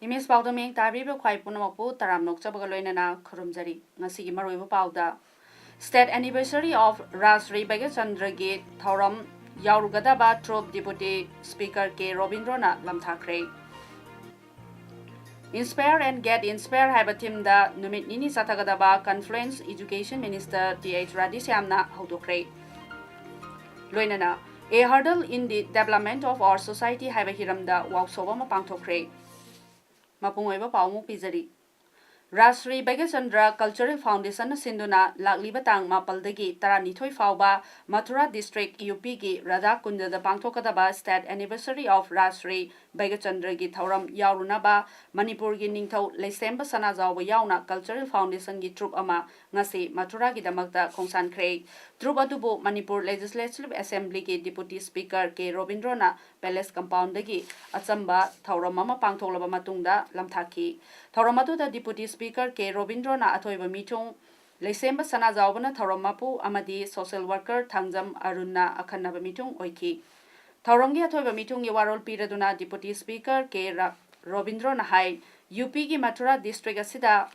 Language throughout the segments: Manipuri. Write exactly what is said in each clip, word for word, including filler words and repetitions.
ꯏꯃꯦꯖ ꯄꯥꯎꯗ ꯃꯤꯠꯌꯦꯡ ꯇꯥꯕꯤꯔꯤꯕ ꯈ꯭ꯋꯥꯏ ꯄꯨꯝꯅꯃꯛꯄꯨ ꯇꯔꯥꯝꯅ ꯑꯣꯛꯆꯕꯒ ꯂꯣꯏꯅꯅ ꯈꯨꯔꯨꯝꯖꯔꯤ꯫ ꯉꯁꯤꯒꯤ ꯃꯔꯨꯑꯣꯏꯕ ꯄꯥꯎꯗ, State Anniversary of ꯔꯥꯖꯁ꯭ꯔꯤ ꯕꯩꯒꯆꯟꯗ꯭ꯔꯒꯤ ꯊꯧꯔꯝ ꯌꯥꯎꯔꯨꯒꯗꯕ ꯇ꯭ꯔꯨꯞ Deputy Speaker K ꯔꯣꯕꯤꯟꯗ꯭ꯔꯣꯅ ꯂꯝꯊꯥꯈ꯭ꯔꯦ꯫ Inspire and Get Inspire ꯍꯥꯏꯕ ꯊꯤꯝꯗ ꯅꯨꯃꯤꯠ ꯅꯤꯅꯤ ꯆꯠꯊꯒꯗꯕ ꯀꯟꯐ꯭ꯂꯨꯌꯦꯟꯁ Education Minister ꯇꯤ ꯑꯩꯆ ꯔꯥꯙꯦꯁ꯭ꯌꯥꯝꯅ ꯍꯧꯗꯣꯛꯈ꯭ꯔꯦ꯫ ꯂꯣꯏꯅꯅ A Hurdle in the Development of Our Society ꯍꯥꯏꯕ ꯍꯤꯔꯝꯗ ꯋꯥꯛꯁꯣꯞ ꯑꯃ ꯄꯥꯡꯊꯣꯛꯈ꯭ꯔꯦ꯫ ꯃꯄꯨꯡ ꯑꯣꯏꯕ ꯄꯥꯎ ꯑꯃꯨꯛ ꯄꯤꯖꯔꯤ꯫ ꯔꯥꯖꯁ꯭ꯔꯤ ꯕꯩꯒꯆꯟꯗ꯭ꯔ Cultural Foundation ꯅ ꯁꯤꯟꯗꯨꯅ ꯂꯥꯛꯂꯤꯕ ꯇꯥꯡ ꯃꯥꯄꯜꯗꯒꯤ ꯇꯔꯥꯅꯤꯊꯣꯏ ꯐꯥꯎꯕ ꯃꯊꯨꯔꯥ ꯗꯤꯁꯇ꯭ꯔꯤꯛ ꯌꯨ ꯄꯤꯒꯤ ꯔꯥꯙꯥ ꯀꯨꯟꯗꯗ ꯄꯥꯡꯊꯣꯛꯀꯗꯕ State Anniversary of ꯔꯥꯖꯁ꯭ꯔꯤ ꯕꯩꯒꯆꯟꯗ꯭ꯔꯒꯤ ꯊꯧꯔꯝ ꯌꯥꯎꯔꯨꯅꯕ ꯃꯅꯤꯄꯨꯔꯒꯤ ꯅꯤꯡꯊꯧ ꯂꯩꯁꯦꯝꯕ ꯁꯅꯥꯖꯥꯎꯕ ꯌꯥꯎꯅ Cultural Foundation ꯒꯤ ꯇ꯭ꯔꯨꯞ ꯑꯃ ꯉꯁꯤ ꯃꯊꯨꯔꯥꯒꯤꯗꯃꯛꯇ ꯈꯣꯡꯁꯥꯟꯈ꯭ꯔꯦ꯫ ꯇ꯭ꯔꯨꯞ ꯑꯗꯨꯕꯨ ꯃꯅꯤꯄꯨꯔ Legislative Assembly ꯒꯤ Deputy Speaker ꯀꯦ ꯔꯣꯕꯤꯟꯗ꯭ꯔꯣꯅ ꯄꯦꯂꯦꯁ ꯀꯝꯄꯥꯎꯟꯗꯒꯤ ꯑꯆꯝꯕ ꯊꯧꯔꯝ ꯑꯃ ꯄꯥꯡꯊꯣꯛꯂꯕ ꯃꯇꯨꯡꯗ ꯂꯝꯊꯥꯈꯤ꯫ ꯊꯧꯔꯝ ꯑꯗꯨꯗ Deputy Speaker ꯀꯦ ꯔꯣꯕꯤꯟꯗ꯭ꯔꯣꯅ ꯑꯊꯣꯏꯕ ꯃꯤꯊꯨꯡ, ꯂꯩꯁꯦꯝꯕ ꯁꯅꯥꯖꯥꯎꯕꯅ ꯊꯧꯔꯝ ꯃꯄꯨ ꯑꯃꯗꯤ social worker ꯊꯥꯡꯖꯝ ꯑꯔꯨꯟꯅ ꯑꯈꯟꯅꯕ ꯃꯤꯊꯨꯡ ꯑꯣꯏꯈꯤ꯫ ꯊꯧꯔꯝꯒꯤ ꯑꯊꯣꯏꯕ ꯃꯤꯊꯨꯡꯒꯤ ꯋꯥꯔꯣꯜ ꯄꯤꯔꯗꯨꯅ Deputy Speaker ꯀꯦ ꯔ-, ꯔꯣꯕꯤꯟꯗ꯭ꯔꯣꯅ ꯍꯥꯏ, ꯌꯨ ꯄꯤꯒꯤ ꯃꯊꯨꯔꯥ ꯗꯤꯁꯇ꯭ꯔꯤꯛ ꯑꯁꯤꯗ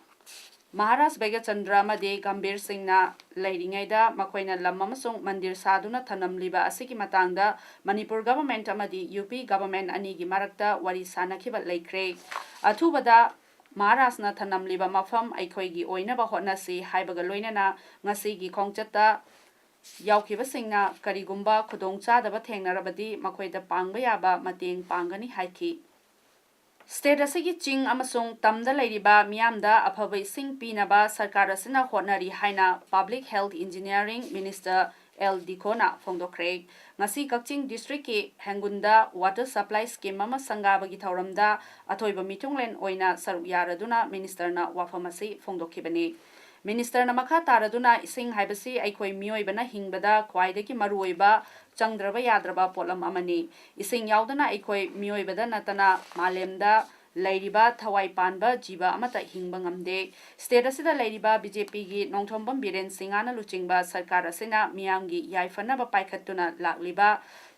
ꯃꯍꯥꯔꯥꯖ ꯕꯩꯒꯆꯟꯗ꯭ꯔ ꯑꯃꯗꯤ ꯒꯝꯚꯤꯔ ꯁꯤꯡꯅ ꯂꯩꯔꯤꯉꯩꯗ ꯃꯈꯣꯏꯅ ꯂꯝ ꯑꯃꯁꯨꯡ ꯃꯟꯗꯤꯔ ꯁꯥꯗꯨꯅ ꯊꯝꯂꯝꯂꯤꯕ ꯑꯁꯤꯒꯤ ꯃꯇꯥꯡꯗ ꯃꯅꯤꯄꯨꯔ government ꯑꯃꯗꯤ ꯌꯨ ꯄꯤ government ꯑꯅꯤꯒꯤ ꯃꯔꯛꯇ ꯋꯥꯔꯤ ꯁꯥꯅꯈꯤꯕ ꯂꯩꯈ꯭ꯔꯦ꯫ ꯑꯊꯨꯕꯗ ꯃꯍꯥꯔꯥꯖꯅ ꯊꯝꯂꯝꯂꯤꯕ ꯃꯐꯝ ꯑꯩꯈꯣꯏꯒꯤ ꯑꯣꯏꯅꯕ ꯍꯣꯠꯅꯁꯤ ꯍꯥꯏꯕꯒ ꯂꯣꯏꯅꯅ ꯉꯁꯤꯒꯤ ꯈꯣꯡꯆꯠꯇ ꯌꯥꯎꯈꯤꯕꯁꯤꯡꯅ ꯀꯔꯤꯒꯨꯝꯕ ꯈꯨꯗꯣꯡꯆꯥꯗꯕ ꯊꯦꯡꯅꯔꯕꯗꯤ ꯃꯈꯣꯏꯗ ꯄꯥꯡꯕ ꯌꯥꯕ ꯃꯇꯦꯡ ꯄꯥꯡꯒꯅꯤ ꯍꯥꯏꯈꯤ꯫ State ꯑꯁꯤꯒꯤ ꯆꯤꯡ ꯑꯃꯁꯨꯡ ꯇꯝꯗ ꯂꯩꯔꯤꯕ ꯃꯤꯌꯥꯝꯗ ꯑꯐꯕ ꯏꯁꯤꯡ ꯄꯤꯅꯕ ꯁꯔꯀꯥꯔ ꯑꯁꯤꯅ ꯍꯣꯠꯅꯔꯤ ꯍꯥꯏꯅ Public Health Engineering Minister L ꯗꯤꯈꯣꯅ ꯐꯣꯡꯗꯣꯛꯈ꯭ꯔꯦ꯫ ꯉꯁꯤ ꯀꯛꯆꯤꯡ ꯗꯤꯁꯇ꯭ꯔꯤꯛꯀꯤ ꯍꯦꯡꯒꯨꯟꯗ ꯋꯥꯇꯔ ꯁꯄ꯭ꯂꯥꯏ ꯁ꯭ꯀꯤꯝ ꯑꯃ ꯁꯪꯒꯥꯕꯒꯤ ꯊꯧꯔꯝꯗ ꯑꯊꯣꯏꯕ ꯃꯤꯊꯨꯡꯂꯦꯟ ꯑꯣꯏꯅ ꯁꯔꯨꯛ ꯌꯥꯔꯗꯨꯅ ꯃꯤꯅꯤꯁꯇꯔꯅ ꯋꯥꯐꯝ ꯑꯁꯤ ꯐꯣꯡꯗꯣꯛꯈꯤꯕꯅꯤ꯫ ꯃꯤꯅꯤꯁꯇꯔꯅ ꯃꯈꯥ ꯇꯥꯔꯗꯨꯅ, ꯏꯁꯤꯡ ꯍꯥꯏꯕꯁꯤ ꯑꯩꯈꯣꯏ ꯃꯤꯑꯣꯏꯕꯅ ꯍꯤꯡꯕꯗ ꯈ꯭ꯋꯥꯏꯗꯒꯤ ꯃꯔꯨꯑꯣꯏꯕ ꯆꯪꯗ꯭ꯔꯕ ꯌꯥꯗ꯭ꯔꯕ ꯄꯣꯠꯂꯝ ꯑꯃꯅꯤ꯫ ꯏꯁꯤꯡ ꯌꯥꯎꯗꯅ ꯑꯩꯈꯣꯏ ꯃꯤꯑꯣꯏꯕꯗ ꯅꯠꯇꯅ ꯃꯥꯂꯦꯝꯗ ꯂꯩꯔꯤꯕ ꯊꯋꯥꯏ ꯄꯥꯟꯕ ꯖꯤꯕ ꯑꯃꯠꯇ ꯍꯤꯡꯕ ꯉꯝꯗꯦ꯫ ꯁ꯭ꯇꯦꯠ ꯑꯁꯤꯗ ꯂꯩꯔꯤꯕ ꯕꯤ ꯖꯦ ꯄꯤꯒꯤ ꯅꯣꯡꯊꯣꯝꯕꯝ ꯕꯤꯔꯦꯟ ꯁꯤꯡꯍꯅ ꯂꯨꯆꯤꯡꯕ ꯁꯔꯀꯥꯔ ꯑꯁꯤꯅ ꯃꯤꯌꯥꯝꯒꯤ ꯌꯥꯏꯐꯅꯕ ꯄꯥꯏꯈꯠꯇꯨꯅ ꯂꯥꯛꯂꯤꯕ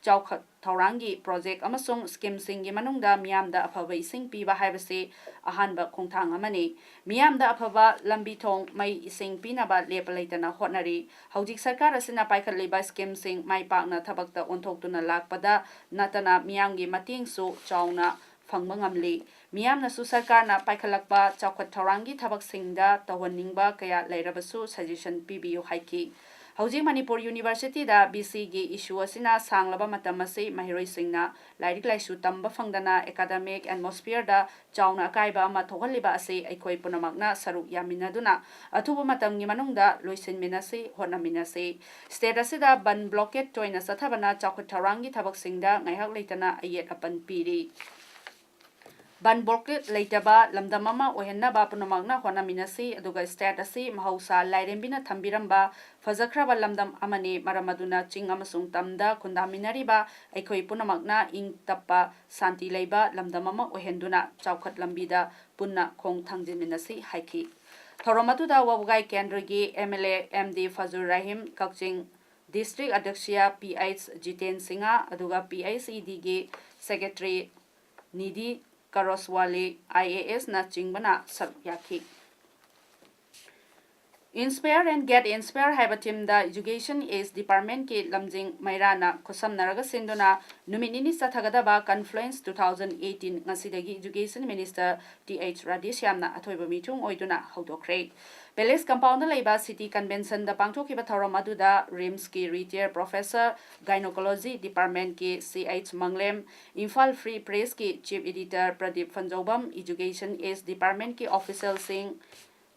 ꯆꯥꯎꯈꯠ ꯊꯧꯔꯥꯡꯒꯤ ꯄ꯭ꯔꯣꯖꯦꯛ ꯑꯃꯁꯨꯡ ꯁ꯭ꯀꯤꯝꯁꯤꯡꯒꯤ ꯃꯅꯨꯡꯗ ꯃꯤꯌꯥꯝꯗ ꯑꯐꯕ ꯏꯁꯤꯡ ꯄꯤꯕ ꯍꯥꯏꯕꯁꯤ ꯑꯍꯥꯟꯕ ꯈꯣꯡꯊꯥꯡ ꯑꯃꯅꯤ꯫ ꯃꯤꯌꯥꯝꯗ ꯑꯐꯕ ꯂꯝꯕꯤ ꯊꯣꯡ, ꯃꯩ, ꯏꯁꯤꯡ ꯄꯤꯅꯕ ꯂꯦꯞꯄ ꯂꯩꯇꯅ ꯍꯣꯠꯅꯔꯤ꯫ ꯍꯧꯖꯤꯛ ꯁꯔꯀꯥꯔ ꯑꯁꯤꯅ ꯄꯥꯏꯈꯠꯂꯤꯕ ꯁ꯭ꯀꯤꯝꯁꯤꯡ ꯃꯥꯏ ꯄꯥꯛꯅ ꯊꯕꯛꯇ ꯑꯣꯟꯊꯣꯛꯇꯨꯅ ꯂꯥꯛꯄꯗ ꯅꯠꯇꯅ ꯃꯤꯌꯥꯝꯒꯤ ꯃꯇꯦꯡꯁꯨ ꯆꯥꯎꯅ ꯐꯪꯕ ꯉꯝꯂꯤ꯫ ꯃꯤꯌꯥꯝꯅꯁꯨ ꯁꯔꯀꯥꯔꯅ ꯄꯥꯏꯈꯠꯂꯛꯄ ꯆꯥꯎꯈꯠ ꯊꯧꯔꯥꯡꯒꯤ ꯊꯕꯛꯁꯤꯡꯗ ꯇꯧꯍꯟꯅꯤꯡꯕ ꯀꯌꯥ ꯂꯩꯔꯕꯁꯨ ꯁꯖꯦꯁꯟ ꯄꯤꯕꯤꯌꯨ ꯍꯥꯏꯈꯤ꯫ ꯍꯧꯖꯤꯛ ꯃꯅꯤꯄꯨꯔ ꯌꯨꯅꯤꯚꯔꯁꯤꯇꯤꯗ ꯕꯤ ꯁꯤꯒꯤ ꯏꯁꯨ ꯑꯁꯤꯅ ꯁꯥꯡꯂꯕ ꯃꯇꯝ ꯑꯁꯤ ꯃꯍꯩꯔꯣꯏꯁꯤꯡꯅ ꯂꯥꯏꯔꯤꯛ ꯂꯥꯏꯁꯨ ꯇꯝꯕ ꯐꯪꯗꯅ ꯑꯦꯀꯥꯗꯃꯤꯛ ꯑꯦꯠꯃꯣꯁꯐꯤꯌꯔꯗ ꯆꯥꯎꯅ ꯑꯀꯥꯏꯕ ꯑꯃ ꯊꯣꯛꯍꯜꯂꯤꯕ ꯑꯁꯤ ꯑꯩꯈꯣꯏ ꯄꯨꯝꯅꯃꯛꯅ ꯁꯔꯨꯛ ꯌꯥꯃꯤꯟꯅꯗꯨꯅ ꯑꯊꯨꯕ ꯃꯇꯝꯒꯤ ꯃꯅꯨꯡꯗ ꯂꯣꯏꯁꯤꯟꯃꯤꯟꯅꯁꯤ, ꯍꯣꯠꯅꯃꯤꯟꯅꯁꯤ꯫ ꯁ꯭ꯇꯦꯠ ꯑꯁꯤꯗ ꯕꯟ ꯕ꯭ꯂꯣꯀꯦꯠ ꯇꯣꯏꯅ ꯆꯠꯊꯕꯅ ꯆꯥꯎꯈꯠ ꯊꯧꯔꯥꯡꯒꯤ ꯊꯕꯛꯁꯤꯡꯗ ꯉꯥꯏꯍꯥꯛ ꯂꯩꯇꯅ ꯑꯌꯦꯠ ꯑꯄꯟ ꯄꯤꯔꯤ꯫ ꯕꯟ ꯕ꯭ꯂꯣꯀꯦꯠ ꯂꯩꯇꯕ ꯂꯝꯗꯝ ꯑꯃ ꯑꯣꯏꯍꯟꯅꯕ ꯄꯨꯝꯅꯃꯛꯅ ꯍꯣꯠꯅꯃꯤꯟꯅꯁꯤ, ꯑꯗꯨꯒ ꯁ꯭ꯇꯦꯠ ꯑꯁꯤ ꯃꯍꯧꯁꯥ ꯂꯥꯏꯔꯦꯝꯕꯤꯅ ꯊꯝꯕꯤꯔꯝꯕ ꯐꯖꯈ꯭ꯔꯕ ꯂꯝꯗꯝ ꯑꯃꯅꯤ꯫ ꯃꯔꯝ ꯑꯗꯨꯅ ꯆꯤꯡ ꯑꯃꯁꯨꯡ ꯇꯝꯗ ꯈꯨꯟꯗꯥꯃꯤꯟꯅꯔꯤꯕ ꯑꯩꯈꯣꯏ ꯄꯨꯝꯅꯃꯛꯅ ꯏꯪ ꯇꯞꯄ, ꯁꯥꯟꯇꯤ ꯂꯩꯕ ꯂꯝꯗꯝ ꯑꯃ ꯑꯣꯏꯍꯟꯗꯨꯅ ꯆꯥꯎꯈꯠ ꯂꯝꯕꯤꯗ ꯄꯨꯟꯅ ꯈꯣꯡ ꯊꯥꯡꯖꯤꯟꯃꯤꯟꯅꯁꯤ ꯍꯥꯏꯈꯤ꯫ ꯊꯧꯔꯝ ꯑꯗꯨꯗ ꯋꯥꯕꯒꯥꯏ ꯀꯦꯟꯗ꯭ꯔꯒꯤ M L A M D Fajur Rahim, Kakching district ꯑꯗ꯭ꯌꯛꯁ ꯄꯤ ꯑꯩꯆ ꯖꯤꯇꯦꯟ ꯁꯤꯡꯍ, ꯑꯗꯨꯒ ꯄꯤ ꯑꯩꯆ ꯏ ꯗꯤꯒꯤ secretary Nidhi Karoswali, I A ꯑꯦꯁꯅꯆꯤꯡꯕꯅ ꯁꯔꯨꯛ ꯌꯥꯈꯤ꯫ Inspire and Get Inspire ꯍꯥꯏꯕ ꯊꯤꯝꯗ Education Ace Departmentꯀꯤ ꯂꯝꯖꯤꯡ ꯃꯩꯔꯥꯅ ꯈꯨꯠꯁꯝꯅꯔꯒ ꯁꯤꯟꯗꯨꯅ ꯅꯨꯃꯤꯠ ꯅꯤꯅꯤ ꯆꯠꯊꯒꯗꯕ Confluence two thousand eighteen ꯉꯁꯤꯗꯒꯤ Education Minister ꯇꯤ ꯑꯩꯆ ꯔꯥꯙꯦꯁ꯭ꯌꯥꯝꯅ ꯑꯊꯣꯏꯕ ꯃꯤꯊꯨꯡ ꯑꯣꯏꯗꯨꯅ ꯍꯧꯗꯣꯛꯈ꯭ꯔꯦ꯫ Palace Compoundꯗ ꯂꯩꯕ City Conventionꯗ ꯄꯥꯡꯊꯣꯛꯈꯤꯕ ꯊꯧꯔꯝ ꯑꯗꯨꯗ RIMSꯀꯤ Retired Professor, Gynecology Departmentꯀꯤ C H Manglem, Imphal Free Pressꯀꯤ Chief Editor Pradip Phanjoubam, Education Ace Departmentꯀꯤ officialꯁꯤꯡ,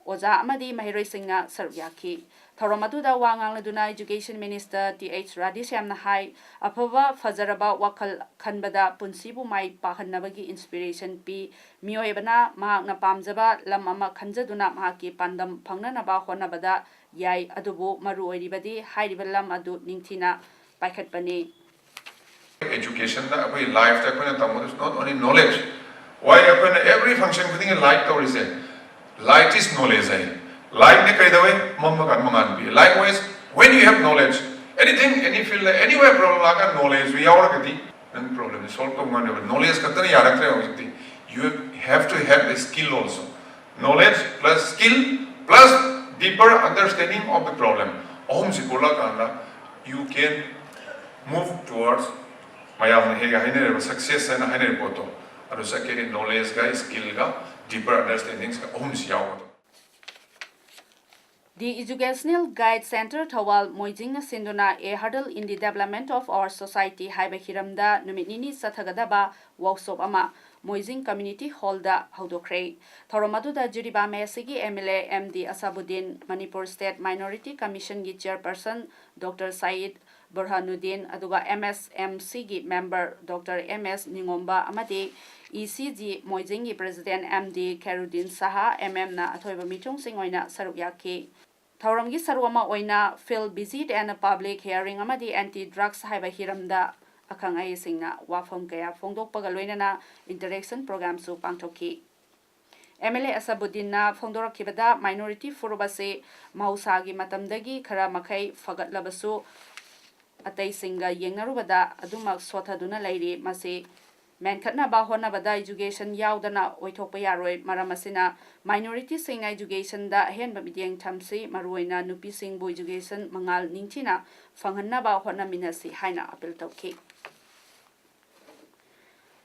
ꯑꯣꯖꯥ ꯑꯃꯗꯤ ꯃꯍꯩꯔꯣꯏꯁꯤꯡꯅ ꯁꯔꯨꯛ ꯌꯥꯈꯤ꯫ ꯊꯧꯔꯝ ꯑꯗꯨꯗ ꯋꯥ ꯉꯥꯡꯂꯗꯨꯅ Education Minister ꯇꯤ ꯑꯩꯆ ꯔꯥꯙꯦꯁ꯭ꯌꯥꯝꯅ ꯍꯥꯏ, ꯑꯐꯕ ꯐꯖꯔꯕ ꯋꯥꯈꯜ ꯈꯟꯕꯗ ꯄꯨꯟꯁꯤꯕꯨ ꯃꯥꯏ ꯄꯥꯛꯍꯟꯅꯕꯒꯤ inspiration ꯄꯤ꯫ ꯃꯤꯑꯣꯏꯕꯅ ꯃꯍꯥꯛꯅ ꯄꯥꯝꯖꯕ ꯂꯝ ꯑꯃ ꯈꯟꯖꯗꯨꯅ ꯃꯍꯥꯛꯀꯤ ꯄꯥꯟꯗꯝ ꯐꯪꯅꯅꯕ ꯍꯣꯠꯅꯕꯗ ꯌꯥꯏ, ꯑꯗꯨꯕꯨ ꯃꯔꯨ ꯑꯣꯏꯔꯤꯕꯗꯤ ꯍꯥꯏꯔꯤꯕ ꯂꯝ ꯑꯗꯨ ꯅꯤꯡꯊꯤꯅ ꯄꯥꯏꯈꯠꯄꯅꯤ꯫ Education ꯗ ꯑꯩꯈꯣꯏ life ꯇ ꯑꯩꯈꯣꯏꯅ ꯇꯝꯕꯗꯨ is not only knowledge. Why ꯑꯩꯈꯣꯏꯅ every function ꯈꯨꯗꯤꯡꯒꯤ light ꯇꯧꯔꯤꯁꯦ? Light is knowledge high. Light ꯅ ꯀꯩꯗꯧꯋꯦ? ꯃꯝꯃ ꯀꯥꯟꯗ ꯃꯉꯥꯟ ꯄꯤ꯫ Likewise, when you have knowledge, anything, any field, anywhere problem ꯂꯥꯛꯑꯒ knowledge ꯗꯨ ꯌꯥꯎꯔꯒꯗꯤ ꯅꯪ problem ꯁꯦ solve ꯇꯧꯕ ꯉꯝꯃꯦꯕ꯫ Knowledge ꯈꯛꯇꯅ ꯌꯥꯔꯛꯇ꯭ꯔꯦ ꯍꯧꯖꯤꯛꯇꯤ꯫ You have to have a skill also. Knowledge plus skill plus deeper understanding of the problem. ꯑꯍꯨꯝꯁꯤ ꯄꯨꯜꯂꯀꯥꯟꯗ you can move towards ꯃꯌꯥꯝꯅ ꯍꯦꯛ ꯍꯥꯏꯅꯔꯤꯕ success ꯍꯥꯏꯅ ꯍꯥꯏꯅꯔꯤꯕ ꯄꯣꯠꯇꯣ ꯑꯗꯨ ꯆꯠꯀꯦꯗꯤ knowledge ꯒ skill ꯒ deeper understanding ꯒ ꯑꯍꯨꯝꯁꯤ ꯌꯥꯎꯒꯗꯕ꯫ The Educational Guide Centre Thoubal ꯃꯣꯏꯖꯤꯡꯅ ꯁꯤꯟꯗꯨꯅ A Hurdle in the Development of Our Society ꯍꯥꯏꯕ ꯍꯤꯔꯝꯗ ꯅꯨꯃꯤꯠ ꯅꯤꯅꯤ ꯆꯠꯊꯒꯗꯕ workshop ꯑꯃ ꯃꯣꯏꯖꯤꯡ Community Hall ꯗ ꯍꯧꯗꯣꯛꯈ꯭ꯔꯦ꯫ ꯊꯧꯔꯝ ꯑꯗꯨꯗ ꯖꯤꯔꯤꯕꯥꯝ ꯑꯦ ꯑꯦꯁ ꯁꯤ ꯒꯤ M L A M D Asabuddin, Manipur State Minority Commission ꯒꯤ chairperson ꯗꯣꯛꯇꯔ ꯁꯌꯤꯗ ꯕꯨꯔꯍꯥꯅꯨꯗꯤꯟ, ꯑꯗꯨꯒ ꯑꯦꯝ ꯑꯦꯁ ꯑꯦꯝ ꯁꯤ ꯒꯤ member doctor M S Ningomba ꯑꯃꯗꯤ ꯏ ꯁꯤ ꯖꯤ ꯃꯣꯏꯖꯤꯡꯒꯤ president ꯑꯦꯝ ꯗꯤ ꯈꯦꯔꯨꯗꯤꯟ ꯁꯍꯥ, ꯑꯦꯝ ꯑꯦꯝ ꯅ ꯑꯊꯣꯏꯕ ꯃꯤꯊꯨꯡꯁꯤꯡ ꯑꯣꯏꯅ ꯁꯔꯨꯛ ꯌꯥꯈꯤ꯫ ꯊꯧꯔꯝꯒꯤ ꯁꯔꯨꯛ ꯑꯃ ꯑꯣꯏꯅ field visit and public hearing ꯑꯃꯗꯤ anti drugs ꯍꯥꯏꯕ ꯍꯤꯔꯝꯗ ꯑꯈꯪ ꯑꯍꯩꯁꯤꯡꯅ ꯋꯥꯐꯝ ꯀꯌꯥ ꯐꯣꯡꯗꯣꯛꯄꯒ ꯂꯣꯏꯅꯅ interaction program ꯁꯨ ꯄꯥꯡꯊꯣꯛꯈꯤ꯫ ꯑꯦꯝ ꯑꯦꯜ ꯑꯦ ꯑꯁꯥꯕꯨꯗꯤꯟꯅ ꯐꯣꯡꯗꯣꯔꯛꯈꯤꯕꯗ, minority ꯐꯨꯔꯨꯞ ꯑꯁꯤ ꯃꯍꯧꯁꯥꯒꯤ ꯃꯇꯝꯗꯒꯤ ꯈꯔ ꯃꯈꯩ ꯐꯒꯠꯂꯕꯁꯨ, ꯑꯇꯩꯁꯤꯡꯒ ꯌꯦꯡꯅꯔꯨꯕꯗ ꯑꯗꯨꯃꯛ ꯁꯣꯠꯊꯗꯨꯅ ꯂꯩꯔꯤ꯫ ꯃꯁꯤ ꯃꯦꯟꯈꯠꯅꯕ ꯍꯣꯠꯅꯕꯗ education ꯌꯥꯎꯗꯅ ꯑꯣꯏꯊꯣꯛꯄ ꯌꯥꯔꯣꯏ꯫ ꯃꯔꯝ ꯑꯁꯤꯅ, minority ꯁꯤꯡꯅ education ꯗ ꯑꯍꯦꯟꯕ ꯃꯤꯠꯌꯦꯡ ꯊꯝꯁꯤ, ꯃꯔꯨꯑꯣꯏꯅ ꯅꯨꯄꯤꯁꯤꯡꯕꯨ education ꯃꯉꯥꯜ ꯅꯤꯡꯊꯤꯅ ꯐꯪꯍꯟꯅꯕ ꯍꯣꯠꯅꯃꯤꯟꯅꯁꯤ ꯍꯥꯏꯅ appeal ꯇꯧꯈꯤ꯫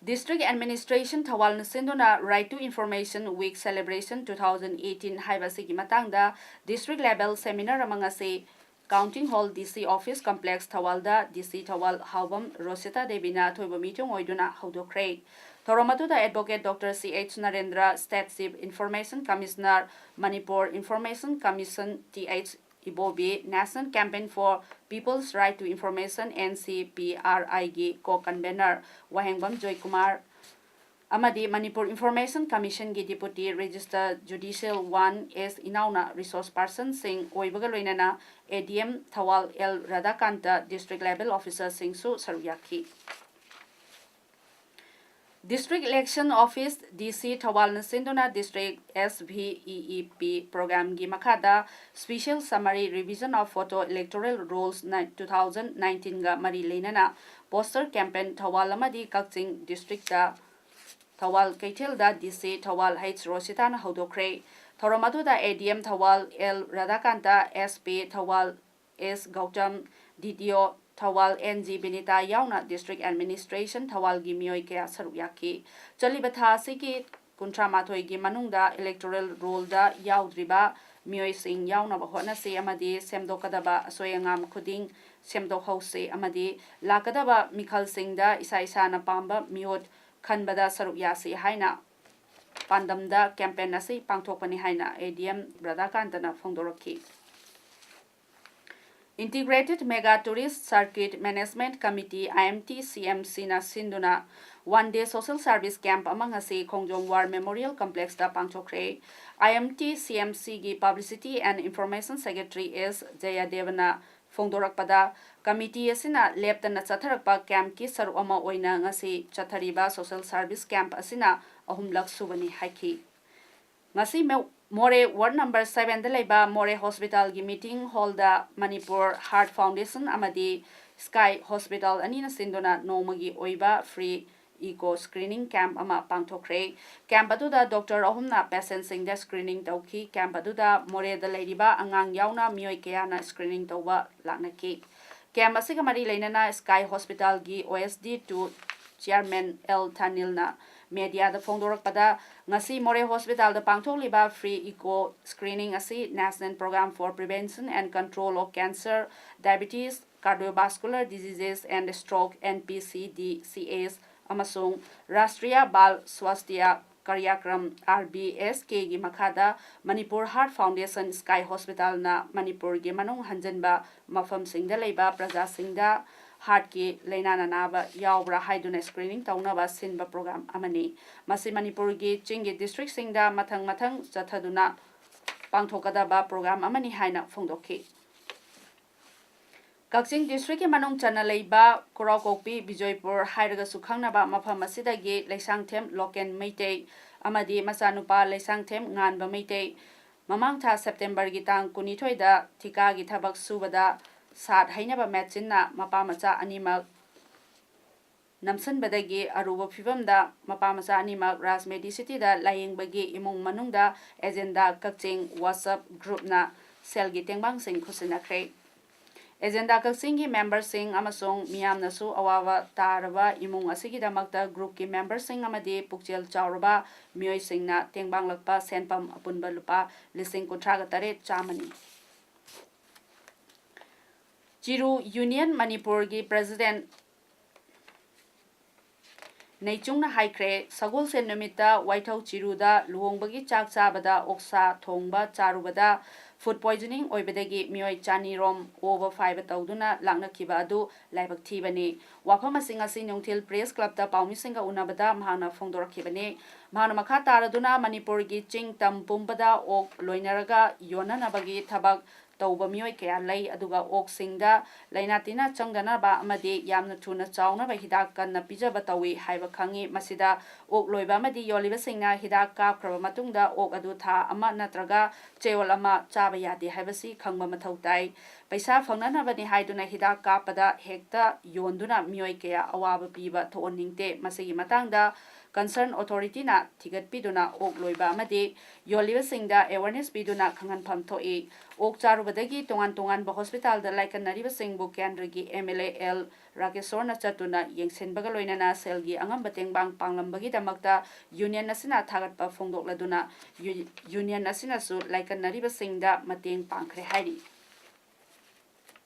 District Administration ꯊꯧꯕꯥꯜꯅ ꯁꯤꯟꯗꯨꯅ Right to Information Week Celebration two thousand eighteen ꯍꯥꯏꯕ ꯑꯁꯤꯒꯤ ꯃꯇꯥꯡꯗ district level seminar ꯑꯃ ꯉꯁꯤ Counting Hall D C Office Complex ꯊꯧꯕꯥꯜꯗ D C ꯊꯧꯕꯥꯜ ꯍꯥꯎꯕꯝ ꯔꯣꯁꯤꯇꯥ ꯗꯦꯕꯤꯅ ꯑꯊꯣꯏꯕ ꯃꯤꯊꯨꯡ ꯑꯣꯏꯗꯨꯅ ꯍꯧꯗꯣꯛꯈ꯭ꯔꯦ꯫ ꯊꯧꯔꯝ ꯑꯗꯨꯗ Advocate Doctor C H Narendra, State Chief Information Commissioner, Manipur Information Commission, Th Ibobi, National Campaign for People's Right to Information, N C P R I ꯒꯤ Co-Convenor ꯋꯥꯍꯦꯡꯕꯝ ꯖꯣꯏꯀꯨꯃꯥꯔ ꯑꯃꯗꯤ Manipur Information Commission ꯒꯤ Deputy Registrar Judicial one S ꯏꯅꯥꯎꯅ resource person ꯁꯤꯡ ꯑꯣꯏꯕꯒ ꯂꯣꯏꯅꯅ A D M Thoubal L ꯔꯥꯙꯥꯀꯥꯟꯇ, District Level Officer ꯁꯤꯡꯁꯨ ꯁꯔꯨꯛ ꯌꯥꯈꯤ꯫ District Election Office, D C, ꯊꯧꯕꯥꯜꯅ ꯁꯤꯟꯗꯨꯅ District S V E E P program ꯒꯤ ꯃꯈꯥꯗ Special Summary Revision of Photo Electoral Rolls two thousand nineteen ꯒ ꯃꯔꯤ ꯂꯩꯅꯅ poster campaign ꯊꯧꯕꯥꯜ ꯑꯃꯗꯤ ꯀꯛꯆꯤꯡ district ꯇ ꯊꯧꯕꯥꯜ ꯀꯩꯊꯦꯜꯗ D C ꯊꯧꯕꯥꯜ H ꯔꯣꯁꯤꯇꯥꯅ ꯍꯧꯗꯣꯛꯈ꯭ꯔꯦ꯫ ꯊꯧꯔꯝ ꯑꯗꯨꯗ A D M Thoubal L ꯔꯥꯙꯥꯀꯥꯟꯇ, S P Thoubal S Gautam, D T O Thoubal N G Binita ꯌꯥꯎꯅ District Administration ꯊꯧꯕꯥꯜꯒꯤ ꯃꯤꯑꯣꯏ ꯀꯌꯥ ꯁꯔꯨꯛ ꯌꯥꯈꯤ꯫ ꯆꯠꯂꯤꯕ ꯊꯥ ꯑꯁꯤꯒꯤ ꯀꯨꯟꯊ꯭ꯔꯥ ꯃꯥꯊꯣꯏꯒꯤ ꯃꯅꯨꯡꯗ electoral roll ꯗ ꯌꯥꯎꯗ꯭ꯔꯤꯕ ꯃꯤꯑꯣꯏꯁꯤꯡ ꯌꯥꯎꯅꯕ ꯍꯣꯠꯅꯁꯤ ꯑꯃꯗꯤ ꯁꯦꯝꯗꯣꯛꯀꯗꯕ ꯑꯁꯣꯏ ꯑꯉꯥꯝ ꯈꯨꯗꯤꯡ ꯁꯦꯝꯗꯣꯛꯍꯧꯁꯤ ꯑꯃꯗꯤ ꯂꯥꯛꯀꯗꯕ ꯃꯤꯈꯜꯁꯤꯡꯗ ꯏꯁꯥ ꯏꯁꯥꯅ ꯄꯥꯝꯕ ꯃꯤꯍꯨꯠ ꯈꯟꯕꯗ ꯁꯔꯨꯛ ꯌꯥꯁꯤ ꯍꯥꯏꯅ ꯄꯥꯟꯗꯝꯗ campaign ꯑꯁꯤ ꯄꯥꯡꯊꯣꯛꯄꯅꯤ ꯍꯥꯏꯅ A D M ꯔꯥꯙꯥꯀꯥꯟꯇꯅ ꯐꯣꯡꯗꯣꯔꯛꯈꯤ꯫ Integrated Mega Tourist Circuit Management Committee, I M T C M C ꯅ ꯁꯤꯟꯗꯨꯅ one day social service camp ꯑꯃ ꯉꯁꯤ ꯈꯣꯡꯖꯣꯝ War Memorial Complex ꯇ ꯄꯥꯡꯊꯣꯛꯈ꯭ꯔꯦ꯫ I M T C M C ꯒꯤ Publicity and Information Secretary S ꯖꯌꯗꯦꯕꯅ ꯐꯣꯡꯗꯣꯔꯛꯄꯗ, committee ꯑꯁꯤꯅ ꯂꯦꯞꯇꯅ ꯆꯠꯊꯔꯛꯄ camp ꯀꯤ ꯁꯔꯨꯛ ꯑꯃ ꯑꯣꯏꯅ ꯉꯁꯤ ꯆꯠꯊꯔꯤꯕ social service camp ꯑꯁꯤꯅ ꯑꯍꯨꯝꯂꯛ ꯁꯨꯕꯅꯤ ꯍꯥꯏꯈꯤ꯫ ꯉꯁꯤ ꯃꯦ-, ꯃꯣꯔꯦ ward number seven ꯗ ꯂꯩꯕ ꯃꯣꯔꯦ hospital ꯒꯤ meeting hall ꯗ Manipur Heart Foundation ꯑꯃꯗꯤ Sky Hospital ꯑꯅꯤꯅ ꯁꯤꯟꯗꯨꯅ ꯅꯣꯡꯃꯒꯤ ꯑꯣꯏꯕ free echo screening camp ꯑꯃ ꯄꯥꯡꯊꯣꯛꯈ꯭ꯔꯦ꯫ Camp ꯑꯗꯨꯗ doctor ꯑꯍꯨꯝꯅ patient ꯁꯤꯡꯗ screening ꯇꯧꯈꯤ꯫ Camp ꯑꯗꯨꯗ ꯃꯣꯔꯦꯗ ꯂꯩꯔꯤꯕ ꯑꯉꯥꯡ ꯌꯥꯎꯅ ꯃꯤꯑꯣꯏ ꯀꯌꯥꯅ screening ꯇꯧꯕ ꯂꯥꯛꯅꯈꯤ꯫ Camp ꯑꯁꯤꯒ ꯃꯔꯤ ꯂꯩꯅꯅ Sky Hospital ꯒꯤ O S D two chairman L ꯊꯥꯅꯤꯜꯅ media ꯗ ꯐꯣꯡꯗꯣꯔꯛꯄꯗ, ꯉꯁꯤ ꯃꯣꯔꯦ hospital ꯗ ꯄꯥꯡꯊꯣꯛꯂꯤꯕ free echo screening ꯑꯁꯤ National Program for Prevention and Control of Cancer, Diabetes, Cardiovascular Diseases and Stroke, N P C D C S, ꯑꯃꯁꯨꯡ ꯔꯥꯁꯇ꯭ꯔꯤꯌꯥ ꯕꯥꯜ Swasthya ꯀꯥꯔꯌꯥꯀ꯭ꯔꯝ, R B S K ꯒꯤ ꯃꯈꯥꯗ ꯃꯅꯤꯄꯨꯔ ꯍꯥꯔꯠ ꯐꯥꯎꯟꯗꯦꯁꯟ ꯁ꯭ꯀꯥꯏ ꯍꯣꯁꯄꯤꯇꯥꯜꯅ ꯃꯅꯤꯄꯨꯔꯒꯤ ꯃꯅꯨꯡ ꯍꯟꯖꯤꯟꯕ ꯃꯐꯝꯁꯤꯡꯗ ꯂꯩꯕ ꯄ꯭ꯔꯖꯥꯁꯤꯡꯗ ꯍꯥꯔꯠꯀꯤ ꯂꯥꯏꯅꯥꯅ ꯅꯥꯕ ꯌꯥꯎꯕ꯭ꯔꯥ ꯍꯥꯏꯗꯨꯅ ꯁ꯭ꯀ꯭ꯔꯤꯅꯤꯡ ꯇꯧꯅꯕ ꯁꯤꯟꯕ ꯄ꯭ꯔꯣꯒ꯭ꯔꯥꯝ ꯑꯃꯅꯤ꯫ ꯃꯁꯤ ꯃꯅꯤꯄꯨꯔꯒꯤ ꯆꯤꯡꯒꯤ ꯗꯤꯁꯇ꯭ꯔꯤꯛꯁꯤꯡꯗ ꯃꯊꯪ ꯃꯊꯪ ꯆꯠꯊꯗꯨꯅ ꯄꯥꯡꯊꯣꯛꯀꯗꯕ ꯄ꯭ꯔꯣꯒ꯭ꯔꯥꯝ ꯑꯃꯅꯤ ꯍꯥꯏꯅ ꯐꯣꯡꯗꯣꯛꯈꯤ꯫ ꯀꯛꯆꯤꯡ ꯗꯤꯁꯇ꯭ꯔꯤꯛꯀꯤ ꯃꯅꯨꯡ ꯆꯟꯅ ꯂꯩꯕ ꯈꯨꯔꯥꯎꯀꯣꯛꯄꯤ, ꯕꯤꯖꯣꯏꯄꯨꯔ ꯍꯥꯏꯔꯒꯁꯨ ꯈꯪꯅꯕ ꯃꯐꯝ ꯑꯁꯤꯗꯒꯤ ꯂꯩꯁꯥꯡꯊꯦꯝ ꯂꯣꯀꯦꯟ ꯃꯩꯇꯩ ꯑꯃꯗꯤ ꯃꯆꯥꯅꯨꯄꯥ ꯂꯩꯁꯥꯡꯊꯦꯝ ꯉꯥꯟꯕ ꯃꯩꯇꯩ ꯃꯃꯥꯡ ꯊꯥ ꯁꯦꯞꯇꯦꯝꯕꯔꯒꯤ ꯇꯥꯡ ꯀꯨꯟꯅꯤꯊꯣꯏꯗ ꯊꯤꯀꯥꯒꯤ ꯊꯕꯛ ꯁꯨꯕꯗ ꯁꯥꯠ ꯍꯩꯅꯕ ꯃꯦꯆꯤꯟꯅ ꯃꯄꯥ ꯃꯆꯥ ꯑꯅꯤꯃꯛ ꯅꯝꯁꯤꯟꯕꯗꯒꯤ ꯑꯔꯨꯕ ꯐꯤꯕꯝꯗ ꯃꯄꯥ ꯃꯆꯥ ꯑꯅꯤꯃꯛ ꯔꯥꯖꯃꯦꯗꯤ ꯁꯤꯇꯤꯗ ꯂꯥꯌꯦꯡꯕꯒꯤ ꯏꯃꯨꯡ ꯃꯅꯨꯡꯗ ꯑꯦꯖꯦꯟꯗꯥ ꯀꯛꯆꯤꯡ WhatsApp ꯒ꯭ꯔꯨꯞꯅ ꯁꯦꯜꯒꯤ ꯇꯦꯡꯕꯥꯡꯁꯤꯡ ꯈꯨꯠꯁꯤꯟꯅꯈ꯭ꯔꯦ꯫ ꯑꯦꯖꯦꯟꯗꯥ ꯀꯛꯆꯤꯡꯒꯤ ꯃꯦꯝꯕꯔꯁꯤꯡ ꯑꯃꯁꯨꯡ ꯃꯤꯌꯥꯝꯅꯁꯨ ꯑꯋꯥꯕ ꯇꯥꯔꯕ ꯏꯃꯨꯡ ꯑꯁꯤꯒꯤꯗꯃꯛꯇ ꯒ꯭ꯔꯨꯞꯀꯤ ꯃꯦꯝꯕꯔꯁꯤꯡ ꯑꯃꯗꯤ ꯄꯨꯛꯆꯦꯜ ꯆꯥꯎꯔꯕ ꯃꯤꯑꯣꯏꯁꯤꯡꯅ ꯇꯦꯡꯕꯥꯡꯂꯛꯄ ꯁꯦꯟꯐꯝ ꯑꯄꯨꯟꯕ ꯂꯨꯄꯥ ꯂꯤꯁꯤꯡ ꯀꯨꯟꯊ꯭ꯔꯥꯒ ꯇꯔꯦꯠ ꯆꯥꯝꯃꯅꯤ꯫ ꯆꯤꯔꯨ ꯌꯨꯅꯤꯌꯟ ꯃꯅꯤꯄꯨꯔꯒꯤ ꯄ꯭ꯔꯦꯁꯤꯗꯦꯟꯠ ꯅꯩꯆꯨꯡꯅ ꯍꯥꯏꯈ꯭ꯔꯦ, ꯁꯒꯣꯜꯁꯦꯟ ꯅꯨꯃꯤꯠꯇ ꯋꯥꯏꯊꯧ ꯆꯤꯔꯨꯗ ꯂꯨꯍꯣꯡꯕꯒꯤ ꯆꯥꯛ ꯆꯥꯕꯗ ꯑꯣꯛꯁꯥ ꯊꯣꯡꯕ ꯆꯥꯔꯨꯕꯗ ꯐꯨꯗ ꯄꯣꯏꯖꯅꯤꯡ ꯑꯣꯏꯕꯗꯒꯤ ꯃꯤꯑꯣꯏ ꯆꯅꯤꯔꯣꯝ ꯑꯣꯕ ꯐꯥꯏꯕ ꯇꯧꯗꯨꯅ ꯂꯥꯛꯅꯈꯤꯕ ꯑꯗꯨ ꯂꯥꯏꯕꯛ ꯊꯤꯕꯅꯤ꯫ ꯋꯥꯐꯝ ꯑꯁꯤ ꯉꯁꯤ ꯅꯨꯡꯊꯤꯜ ꯄ꯭ꯔꯦꯁ ꯀ꯭ꯂꯕꯇ ꯄꯥꯎꯃꯤꯁꯤꯡꯒ ꯎꯅꯕꯗ ꯃꯍꯥꯛꯅ ꯐꯣꯡꯗꯣꯔꯛꯈꯤꯕꯅꯤ꯫ ꯃꯍꯥꯛꯅ ꯃꯈꯥ ꯇꯥꯔꯗꯨꯅ ꯃꯅꯤꯄꯨꯔꯒꯤ ꯆꯤꯡ ꯇꯝ ꯄꯨꯝꯕꯗ ꯑꯣꯛ ꯂꯣꯏꯅꯔꯒ ꯌꯣꯟꯅꯅꯕꯒꯤ ꯊꯕꯛ ꯇꯧꯕ ꯃꯤꯑꯣꯏ ꯀꯌꯥ ꯂꯩ, ꯑꯗꯨꯒ ꯑꯣꯛꯁꯤꯡꯗ ꯂꯥꯏꯅꯥ ꯇꯤꯟꯅꯥ ꯆꯪꯗꯅꯕ ꯑꯃꯗꯤ ꯌꯥꯝꯅ ꯊꯨꯅ ꯆꯥꯎꯅꯕ ꯍꯤꯗꯥꯛ ꯀꯟꯅ ꯄꯤꯖꯕ ꯇꯧꯏ ꯍꯥꯏꯕ ꯈꯪꯏ꯫ ꯃꯁꯤꯗ ꯑꯣꯛ ꯂꯣꯏꯕ ꯑꯃꯗꯤ ꯌꯣꯜꯂꯤꯕꯁꯤꯡꯅ ꯍꯤꯗꯥꯛ ꯀꯥꯞꯈ꯭ꯔꯕ ꯃꯇꯨꯡꯗ ꯑꯣꯛ ꯑꯗꯨ ꯊꯥ ꯑꯃ ꯅꯠꯇ꯭ꯔꯒ ꯆꯌꯣꯜ ꯑꯃ ꯆꯥꯕ ꯌꯥꯗꯦ ꯍꯥꯏꯕꯁꯤ ꯈꯪꯕ ꯃꯊꯧ ꯇꯥꯏ꯫ ꯄꯩꯁꯥ ꯐꯪꯅꯅꯕꯅꯤ ꯍꯥꯏꯗꯨꯅ ꯍꯤꯗꯥꯛ ꯀꯥꯞꯄꯗ ꯍꯦꯛꯇ ꯌꯣꯟꯗꯨꯅ ꯃꯤꯑꯣꯏ ꯀꯌꯥ ꯑꯋꯥꯕ ꯄꯤꯕ ꯊꯣꯛꯍꯟꯅꯤꯡꯗꯦ꯫ ꯃꯁꯤꯒꯤ ꯃꯇꯥꯡꯗ ꯀꯟꯁꯔꯟ ꯑꯣꯊꯣꯔꯤꯇꯤꯅ ꯊꯤꯒꯠꯄꯤꯗꯨꯅ ꯑꯣꯛ ꯂꯣꯏꯕ ꯑꯃꯗꯤ ꯌꯣꯜꯂꯤꯕꯁꯤꯡꯗ ꯑꯦꯋꯥꯔꯅꯦꯁ ꯄꯤꯗꯨꯅ ꯈꯪꯍꯟꯐꯝ ꯊꯣꯛꯏ꯫ ꯑꯣꯛ ꯆꯥꯔꯨꯕꯗꯒꯤ ꯇꯣꯉꯥꯟ ꯇꯣꯉꯥꯟꯕ ꯍꯣꯁꯄꯤꯇꯥꯜꯗ ꯂꯥꯏꯀꯠꯅꯔꯤꯕꯁꯤꯡꯕꯨ ꯀꯦꯟꯗ꯭ꯔꯒꯤ MLA ꯑꯦꯜ ꯔꯥꯀꯦꯁꯣꯔꯅ ꯆꯠꯇꯨꯅ ꯌꯦꯡꯁꯤꯟꯕꯒ ꯂꯣꯏꯅꯅ ꯁꯦꯜꯒꯤ ꯑꯉꯝꯕ ꯇꯦꯡꯕꯥꯡ ꯄꯥꯡꯂꯝꯕꯒꯤꯗꯃꯛꯇ ꯌꯨꯅꯤꯌꯟ ꯑꯁꯤꯅ ꯊꯥꯒꯠꯄ ꯐꯣꯡꯗꯣꯛꯂꯗꯨꯅ ꯌꯨ-, ꯌꯨꯅꯤꯌꯟ ꯑꯁꯤꯅꯁꯨ ꯂꯥꯏꯀꯠꯅꯔꯤꯕꯁꯤꯡꯗ ꯃꯇꯦꯡ ꯄꯥꯡꯈ꯭ꯔꯦ ꯍꯥꯏꯔꯤ꯫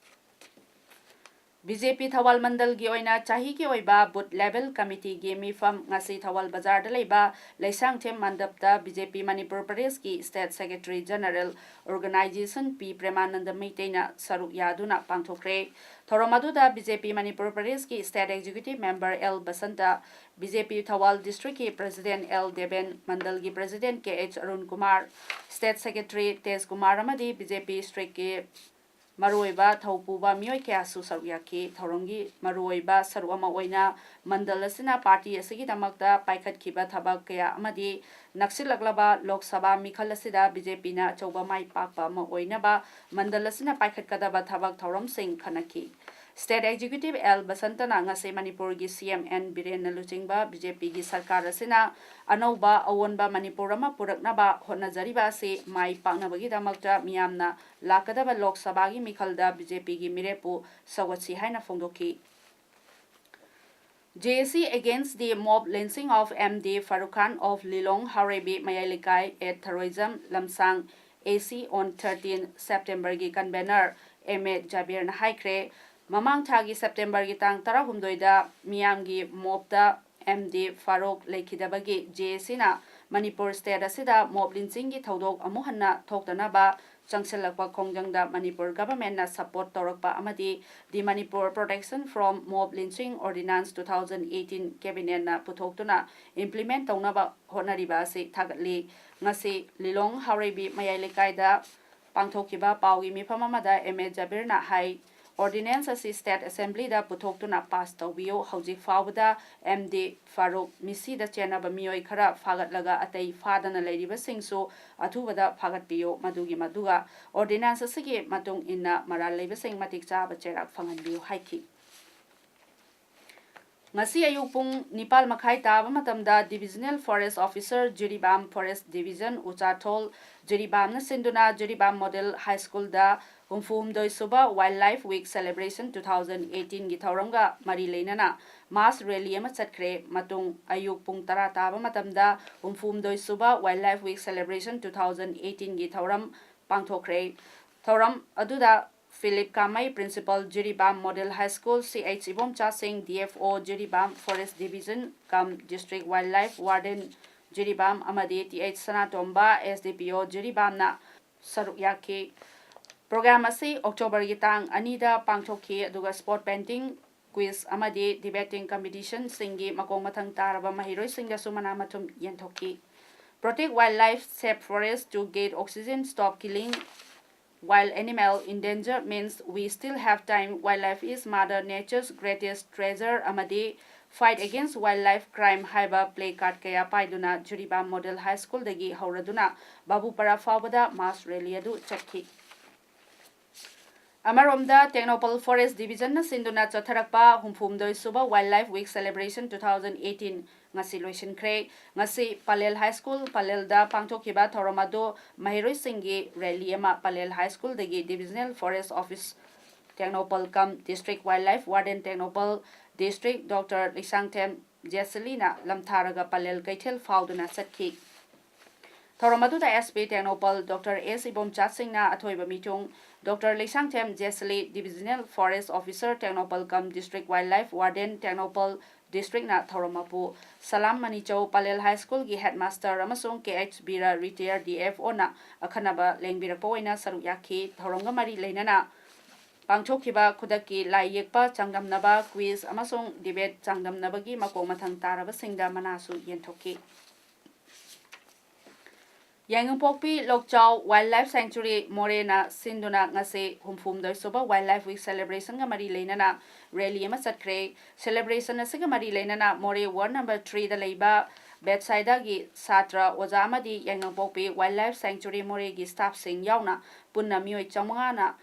ꯕꯤ ꯖꯦ ꯄꯤ ꯊꯧꯕꯥꯜ ꯃꯟꯗꯜꯒꯤ ꯑꯣꯏꯅ ꯆꯍꯤꯒꯤ ꯑꯣꯏꯕ ꯕꯨꯊ ꯂꯦꯚꯦꯜ ꯀꯃꯤꯇꯤꯒꯤ ꯃꯤꯐꯝ ꯉꯁꯤ ꯊꯧꯕꯥꯜ ꯕꯖꯥꯔꯗ ꯂꯩꯕ Leishangthem ꯃꯟꯗꯞꯇ B J P Manipur ꯄ꯭ꯔꯗꯦꯁꯀꯤ ꯁ꯭ꯇꯦꯠ ꯁꯦꯀ꯭ꯔꯦꯇꯔꯤ ꯖꯦꯅꯔꯦꯜ ꯑꯣꯔꯒꯅꯥꯏꯖꯦꯁꯟ ꯄꯤ ꯄ꯭ꯔꯦꯃꯥꯅꯟꯗ ꯃꯩꯇꯩꯅ ꯁꯔꯨꯛ ꯌꯥꯗꯨꯅ ꯄꯥꯡꯊꯣꯛꯈ꯭ꯔꯦ꯫ ꯊꯧꯔꯝ ꯑꯗꯨꯗ ꯕꯤ ꯖꯦ ꯄꯤ ꯃꯅꯤꯄꯨꯔ ꯄ꯭ꯔꯗꯦꯁꯀꯤ state executive member L Basanta, B J P Thoubal ꯗꯤꯁꯇ꯭ꯔꯤꯛꯀꯤ ꯄ꯭ꯔꯦꯁꯤꯗꯦꯟꯠ ꯑꯦꯜ ꯗꯦꯕꯦꯟ, ꯃꯟꯗꯜꯒꯤ president K H Arun Kumar, state secretary Tej Kumar ꯑꯃꯗꯤ ꯕꯤ ꯖꯦ ꯄꯤ ꯗꯤꯁꯇ꯭ꯔꯤꯛꯀꯤ ꯃꯔꯨꯑꯣꯏꯕ ꯊꯧ ꯄꯨꯕ ꯃꯤꯑꯣꯏ ꯀꯌꯥꯁꯨ ꯁꯔꯨꯛ ꯌꯥꯈꯤ꯫ ꯊꯧꯔꯝꯒꯤ ꯃꯔꯨꯑꯣꯏꯕ ꯁꯔꯨꯛ ꯑꯃ ꯑꯣꯏꯅ ꯃꯟꯗꯜ ꯑꯁꯤꯅ ꯄꯥꯔꯇꯤ ꯑꯁꯤꯒꯤꯗꯃꯛꯇ ꯄꯥꯏꯈꯠꯈꯤꯕ ꯊꯕꯛ ꯀꯌꯥ ꯑꯃꯗꯤ ꯅꯛꯁꯤꯜꯂꯛꯂꯕ ꯂꯣꯛ ꯁꯚꯥ ꯃꯤꯈꯜ ꯑꯁꯤꯗ ꯕꯤ ꯖꯦ ꯄꯤꯅ ꯑꯆꯧꯕ ꯃꯥꯏ ꯄꯥꯛꯄ ꯑꯃ ꯑꯣꯏꯅꯕ ꯃꯟꯗꯜ ꯑꯁꯤꯅ ꯄꯥꯏꯈꯠꯀꯗꯕ ꯊꯕꯛ ꯊꯧꯔꯝꯁꯤꯡ ꯈꯟꯅꯈꯤ꯫ ꯁ꯭ꯇꯦꯠ ꯑꯦꯛꯖꯤꯀ꯭ꯌꯨꯇꯤꯚ ꯑꯦꯜ ꯕꯁꯟꯇꯅ ꯉꯁꯤ ꯃꯅꯤꯄꯨꯔꯒꯤ ꯁꯤ ꯑꯦꯝ ꯑꯦꯟ ꯕꯤꯔꯦꯟꯅ ꯂꯨꯆꯤꯡꯕ ꯕꯤ ꯖꯦ ꯄꯤꯒꯤ ꯁꯔꯀꯥꯔ ꯑꯁꯤꯅ ꯑꯅꯧꯕ ꯑꯑꯣꯟꯕ ꯃꯅꯤꯄꯨꯔ ꯑꯃ ꯄꯨꯔꯛꯅꯕ ꯍꯣꯠꯅꯖꯔꯤꯕ ꯑꯁꯤ ꯃꯥꯏ ꯄꯥꯛꯅꯕꯒꯤꯗꯃꯛꯇ ꯃꯤꯌꯥꯝꯅ ꯂꯥꯛꯀꯗꯕ ꯂꯣꯛ ꯁꯚꯥꯒꯤ ꯃꯤꯈꯜꯗ ꯕꯤ ꯖꯦ ꯄꯤꯒꯤ ꯃꯤꯔꯦꯞꯄꯨ ꯁꯧꯒꯠꯁꯤ ꯍꯥꯏꯅ ꯐꯣꯡꯗꯣꯛꯈꯤ꯫ J A C against the mob lynching of M D Farooq Khan of Lilong Haoreibi Mayai Lekai at Tharoijam Lamsang A C on thirteen September ꯒꯤ convener M A ꯖꯥꯕꯤꯔꯅ ꯍꯥꯏꯈ꯭ꯔꯦ, ꯃꯃꯥꯡ ꯊꯥꯒꯤ ꯁꯦꯞꯇꯦꯝꯕꯔꯒꯤ ꯇꯥꯡ ꯇꯔꯥꯍꯨꯝꯗꯣꯏꯗ ꯃꯤꯌꯥꯝꯒꯤ ꯃꯣꯕꯇ ꯑꯦꯝ ꯗꯤ ꯐꯥꯔꯨꯛ ꯂꯩꯈꯤꯗꯕꯒꯤ J A C ꯅ ꯃꯅꯤꯄꯨꯔ ꯁ꯭ꯇꯦꯠ ꯑꯁꯤꯗ ꯃꯣꯕ ꯂꯤꯟꯆꯤꯡꯒꯤ ꯊꯧꯗꯣꯛ ꯑꯃꯨꯛ ꯍꯟꯅ ꯊꯣꯛꯇꯅꯕ ꯆꯪꯁꯤꯜꯂꯛꯄ ꯈꯣꯡꯖꯪꯗ ꯃꯅꯤꯄꯨꯔ ꯒꯚꯔꯟꯃꯦꯟꯠꯅ ꯁꯄꯣꯔꯠ ꯇꯧꯔꯛꯄ ꯑꯃꯗꯤ the Manipur protection from mob lynching ordinance two thousand eighteen ꯀꯦꯕꯤꯅꯦꯠꯅ ꯄꯨꯊꯣꯛꯇꯨꯅ ꯏꯝꯄ꯭ꯂꯤꯃꯦꯟꯠ ꯇꯧꯅꯕ ꯍꯣꯠꯅꯔꯤꯕ ꯑꯁꯤ ꯊꯥꯒꯠꯂꯤ꯫ ꯉꯁꯤ ꯂꯤꯂꯣꯡ ꯍꯥꯎꯔꯩꯕꯤ ꯃꯌꯥꯏ ꯂꯩꯀꯥꯏꯗ ꯄꯥꯡꯊꯣꯛꯈꯤꯕ ꯄꯥꯎꯒꯤ ꯃꯤꯐꯝ ꯑꯃꯗ ꯑꯦꯝ ꯑꯦ ꯖꯕꯤꯔꯅ ꯍꯥꯏ, ꯑꯣꯔꯗꯤꯅꯦꯟꯁ ꯑꯁꯤ ꯁ꯭ꯇꯦꯠ ꯑꯦꯁꯦꯝꯕ꯭ꯂꯤꯗ ꯄꯨꯊꯣꯛꯇꯨꯅ ꯄꯥꯁ ꯇꯧꯕꯤꯌꯨ꯫ ꯍꯧꯖꯤꯛ ꯐꯥꯎꯕꯗ ꯑꯦꯝ ꯗꯤ ꯐꯥꯔꯨꯛ ꯃꯤꯁꯤꯗ ꯆꯦꯟꯅꯕ ꯃꯤꯑꯣꯏ ꯈꯔ ꯐꯥꯒꯠꯂꯒ ꯑꯇꯩ ꯐꯥꯗꯅ ꯂꯩꯔꯤꯕꯁꯤꯡꯁꯨ ꯑꯊꯨꯕꯗ ꯐꯥꯒꯠꯄꯤꯌꯨ꯫ ꯃꯗꯨꯒꯤ ꯃꯗꯨꯒ ꯑꯣꯔꯗꯤꯅꯦꯟꯁ ꯑꯁꯤꯒꯤ ꯃꯇꯨꯡ ꯏꯟꯅ ꯃꯔꯥꯜ ꯂꯩꯕꯁꯤꯡ ꯃꯇꯤꯛ ꯆꯥꯕ ꯆꯩꯔꯥꯛ ꯐꯪꯍꯟꯕꯤꯌꯨ ꯍꯥꯏꯈꯤ꯫ ꯉꯁꯤ ꯑꯌꯨꯛ ꯄꯨꯡ ꯅꯤꯄꯥꯜ ꯃꯈꯥꯏ ꯇꯥꯕ ꯃꯇꯝꯗ Divisional Forest Officer Jiribam Forest Division ꯎꯆꯥꯊꯣꯜ ꯖꯤꯔꯤꯕꯥꯝꯅ ꯁꯤꯟꯗꯨꯅ ꯖꯤꯔꯤꯕꯥꯝ ꯃꯣꯗꯦꯜ ꯍꯥꯏ ꯁ꯭ꯀꯨꯜꯗ ꯍꯨꯝꯐꯨ ꯍꯨꯝꯗꯣꯏ ꯁꯨꯕ Wildlife Week Celebration two thousand eighteen ꯒꯤ ꯊꯧꯔꯝꯒ ꯃꯔꯤ ꯂꯩꯅꯅ ꯃꯥꯁ ꯔꯦꯂꯤ ꯑꯃ ꯆꯠꯈ꯭ꯔꯦ꯫ ꯃꯇꯨꯡ ꯑꯌꯨꯛ ꯄꯨꯡ ꯇꯔꯥ ꯇꯥꯕ ꯃꯇꯝꯗ ꯍꯨꯝꯐꯨ ꯍꯨꯝꯗꯣꯏ ꯁꯨꯕ Wildlife Week Celebration two thousand eighteen ꯒꯤ ꯊꯧꯔꯝ ꯄꯥꯡꯊꯣꯛꯈ꯭ꯔꯦ꯫ ꯊꯧꯔꯝ ꯑꯗꯨꯗ Philip Kamei, Principal, Jiribam Model High School, C H Ibomcha Singh, D F O, Jiribam Forest Division cum District Wildlife Warden, Jiribam, ꯑꯃꯗꯤ T H ꯁꯅꯥꯇꯣꯝꯕ, S D P O, Jiribamꯅ ꯁꯔꯨꯛ ꯌꯥꯈꯤ꯫ Program ꯑꯁꯤ Octoberꯒꯤ ꯇꯥꯡ ꯑꯅꯤꯗ ꯄꯥꯡꯊꯣꯛꯈꯤ, ꯑꯗꯨꯒ spot painting, quiz ꯑꯃꯗꯤ debating competitionꯁꯤꯡꯒꯤ ꯃꯈꯣꯡ ꯃꯊꯪ ꯇꯥꯔꯕ ꯃꯍꯩꯔꯣꯏꯁꯤꯡꯗꯁꯨ ꯃꯅꯥ ꯃꯊꯨꯝ ꯌꯦꯟꯊꯣꯛꯈꯤ꯫ Protect wildlife, save forest to get oxygen, stop killing wild animal, endanger means we still have time, wildlife is mother nature's greatest treasure ꯑꯃꯗꯤ Fight against wildlife crime ꯍꯥꯏꯕ placard ꯀꯌꯥ ꯄꯥꯏꯗꯨꯅ ꯖꯤꯔꯤꯕꯥꯝ Model High Schoolꯗꯒꯤ ꯍꯧꯔꯗꯨꯅ ꯕꯥꯕꯨꯄꯥꯔꯥ ꯐꯥꯎꯕꯗ mass rally ꯑꯗꯨ ꯆꯠꯈꯤ꯫ ꯑꯃꯔꯣꯝꯗ, ꯇꯦꯡꯅꯧꯄꯜ Forest Divisionꯅ ꯁꯤꯟꯗꯨꯅ ꯆꯠꯊꯔꯛꯄ ꯍꯨꯝꯐꯨꯍꯨꯝꯗꯣꯏ ꯁꯨꯕ Wildlife Week Celebration two thousand eighteen ꯉꯁꯤ ꯂꯣꯏꯁꯤꯟꯈ꯭ꯔꯦ꯫ ꯉꯁꯤ ꯄꯂꯦꯜ High School, ꯄꯂꯦꯜꯗ ꯄꯥꯡꯊꯣꯛꯈꯤꯕ ꯊꯧꯔꯝ ꯑꯗꯨ ꯃꯍꯩꯔꯣꯏꯁꯤꯡꯒꯤ rally ꯑꯃ Pallel High Schoolꯗꯒꯤ Divisional Forest Office Tengnoupal cum District Wildlife Warden Tengnoupal, District Doctor Leishangthem ꯖꯦꯁꯂꯤꯅ ꯂꯝꯊꯥꯔꯒ Pallel ꯀꯩꯊꯦꯜ ꯐꯥꯎꯗꯨꯅ ꯆꯠꯈꯤ꯫ ꯊꯧꯔꯝ ꯑꯗꯨꯗ S P Tengnoupal Doctor S Ibomcha ꯁꯤꯡꯅ ꯑꯊꯣꯏꯕ ꯃꯤꯊꯨꯡ, Doctor Leishangthem ꯖꯦꯁꯂꯤ, Divisional Forest Officer Tengnoupal cum District Wildlife Warden Tengnoupal Districtꯅ ꯊꯧꯔꯝ ꯃꯄꯨ ꯁꯂꯥꯝ ꯃꯅꯤꯆꯧ, ꯄꯂꯦꯜ High Schoolꯒꯤ Headmaster ꯑꯃꯁꯨꯡ K H ꯕꯤꯔ, Retired D F Oꯅ ꯑꯈꯟꯅꯕ ꯂꯦꯡꯕꯤꯔꯛꯄ ꯑꯣꯏꯅ ꯁꯔꯨꯛ ꯌꯥꯈꯤ꯫ ꯊꯧꯔꯝꯒ ꯃꯔꯤ ꯂꯩꯅꯅ ꯄꯥꯡꯊꯣꯛꯈꯤꯕ ꯈꯨꯗꯛꯀꯤ ꯂꯥꯏ ꯌꯦꯛꯄ ꯆꯥꯡꯗꯝꯅꯕ, quiz ꯑꯃꯁꯨꯡ debate ꯆꯥꯡꯗꯝꯅꯕꯒꯤ ꯃꯀꯣꯛ ꯃꯊꯪ ꯇꯥꯔꯕꯁꯤꯡꯗ ꯃꯅꯥꯁꯨ ꯌꯦꯟꯊꯣꯛꯈꯤ꯫ ꯌꯥꯏꯉꯪꯄꯣꯛꯄꯤ ꯂꯣꯛꯆꯥꯎ Wildlife Sanctuary ꯃꯣꯔꯦꯅ ꯁꯤꯟꯗꯨꯅ ꯉꯁꯤ ꯍꯨꯝꯐꯨꯍꯨꯝꯗꯣꯏ ꯁꯨꯕ Wildlife Week Celebrationꯒ ꯃꯔꯤ ꯂꯩꯅꯅ rally ꯑꯃ ꯆꯠꯈ꯭ꯔꯦ꯫ Celebration ꯑꯁꯤꯒ ꯃꯔꯤ ꯂꯩꯅꯅ ꯃꯣꯔꯦ Ward number threeꯗ ꯂꯩꯕ ꯕꯦꯠꯁꯥꯏꯗꯥꯒꯤ ꯁꯥꯇ꯭ꯔ, ꯑꯣꯖꯥ ꯑꯃꯗꯤ ꯌꯥꯏꯉꯪꯄꯣꯛꯄꯤ Wildlife Sanctuary ꯃꯣꯔꯦꯒꯤ staffꯁꯤꯡ ꯌꯥꯎꯅ ꯄꯨꯟꯅ ꯃꯤꯑꯣꯏ ꯆꯥꯃꯉꯥꯅ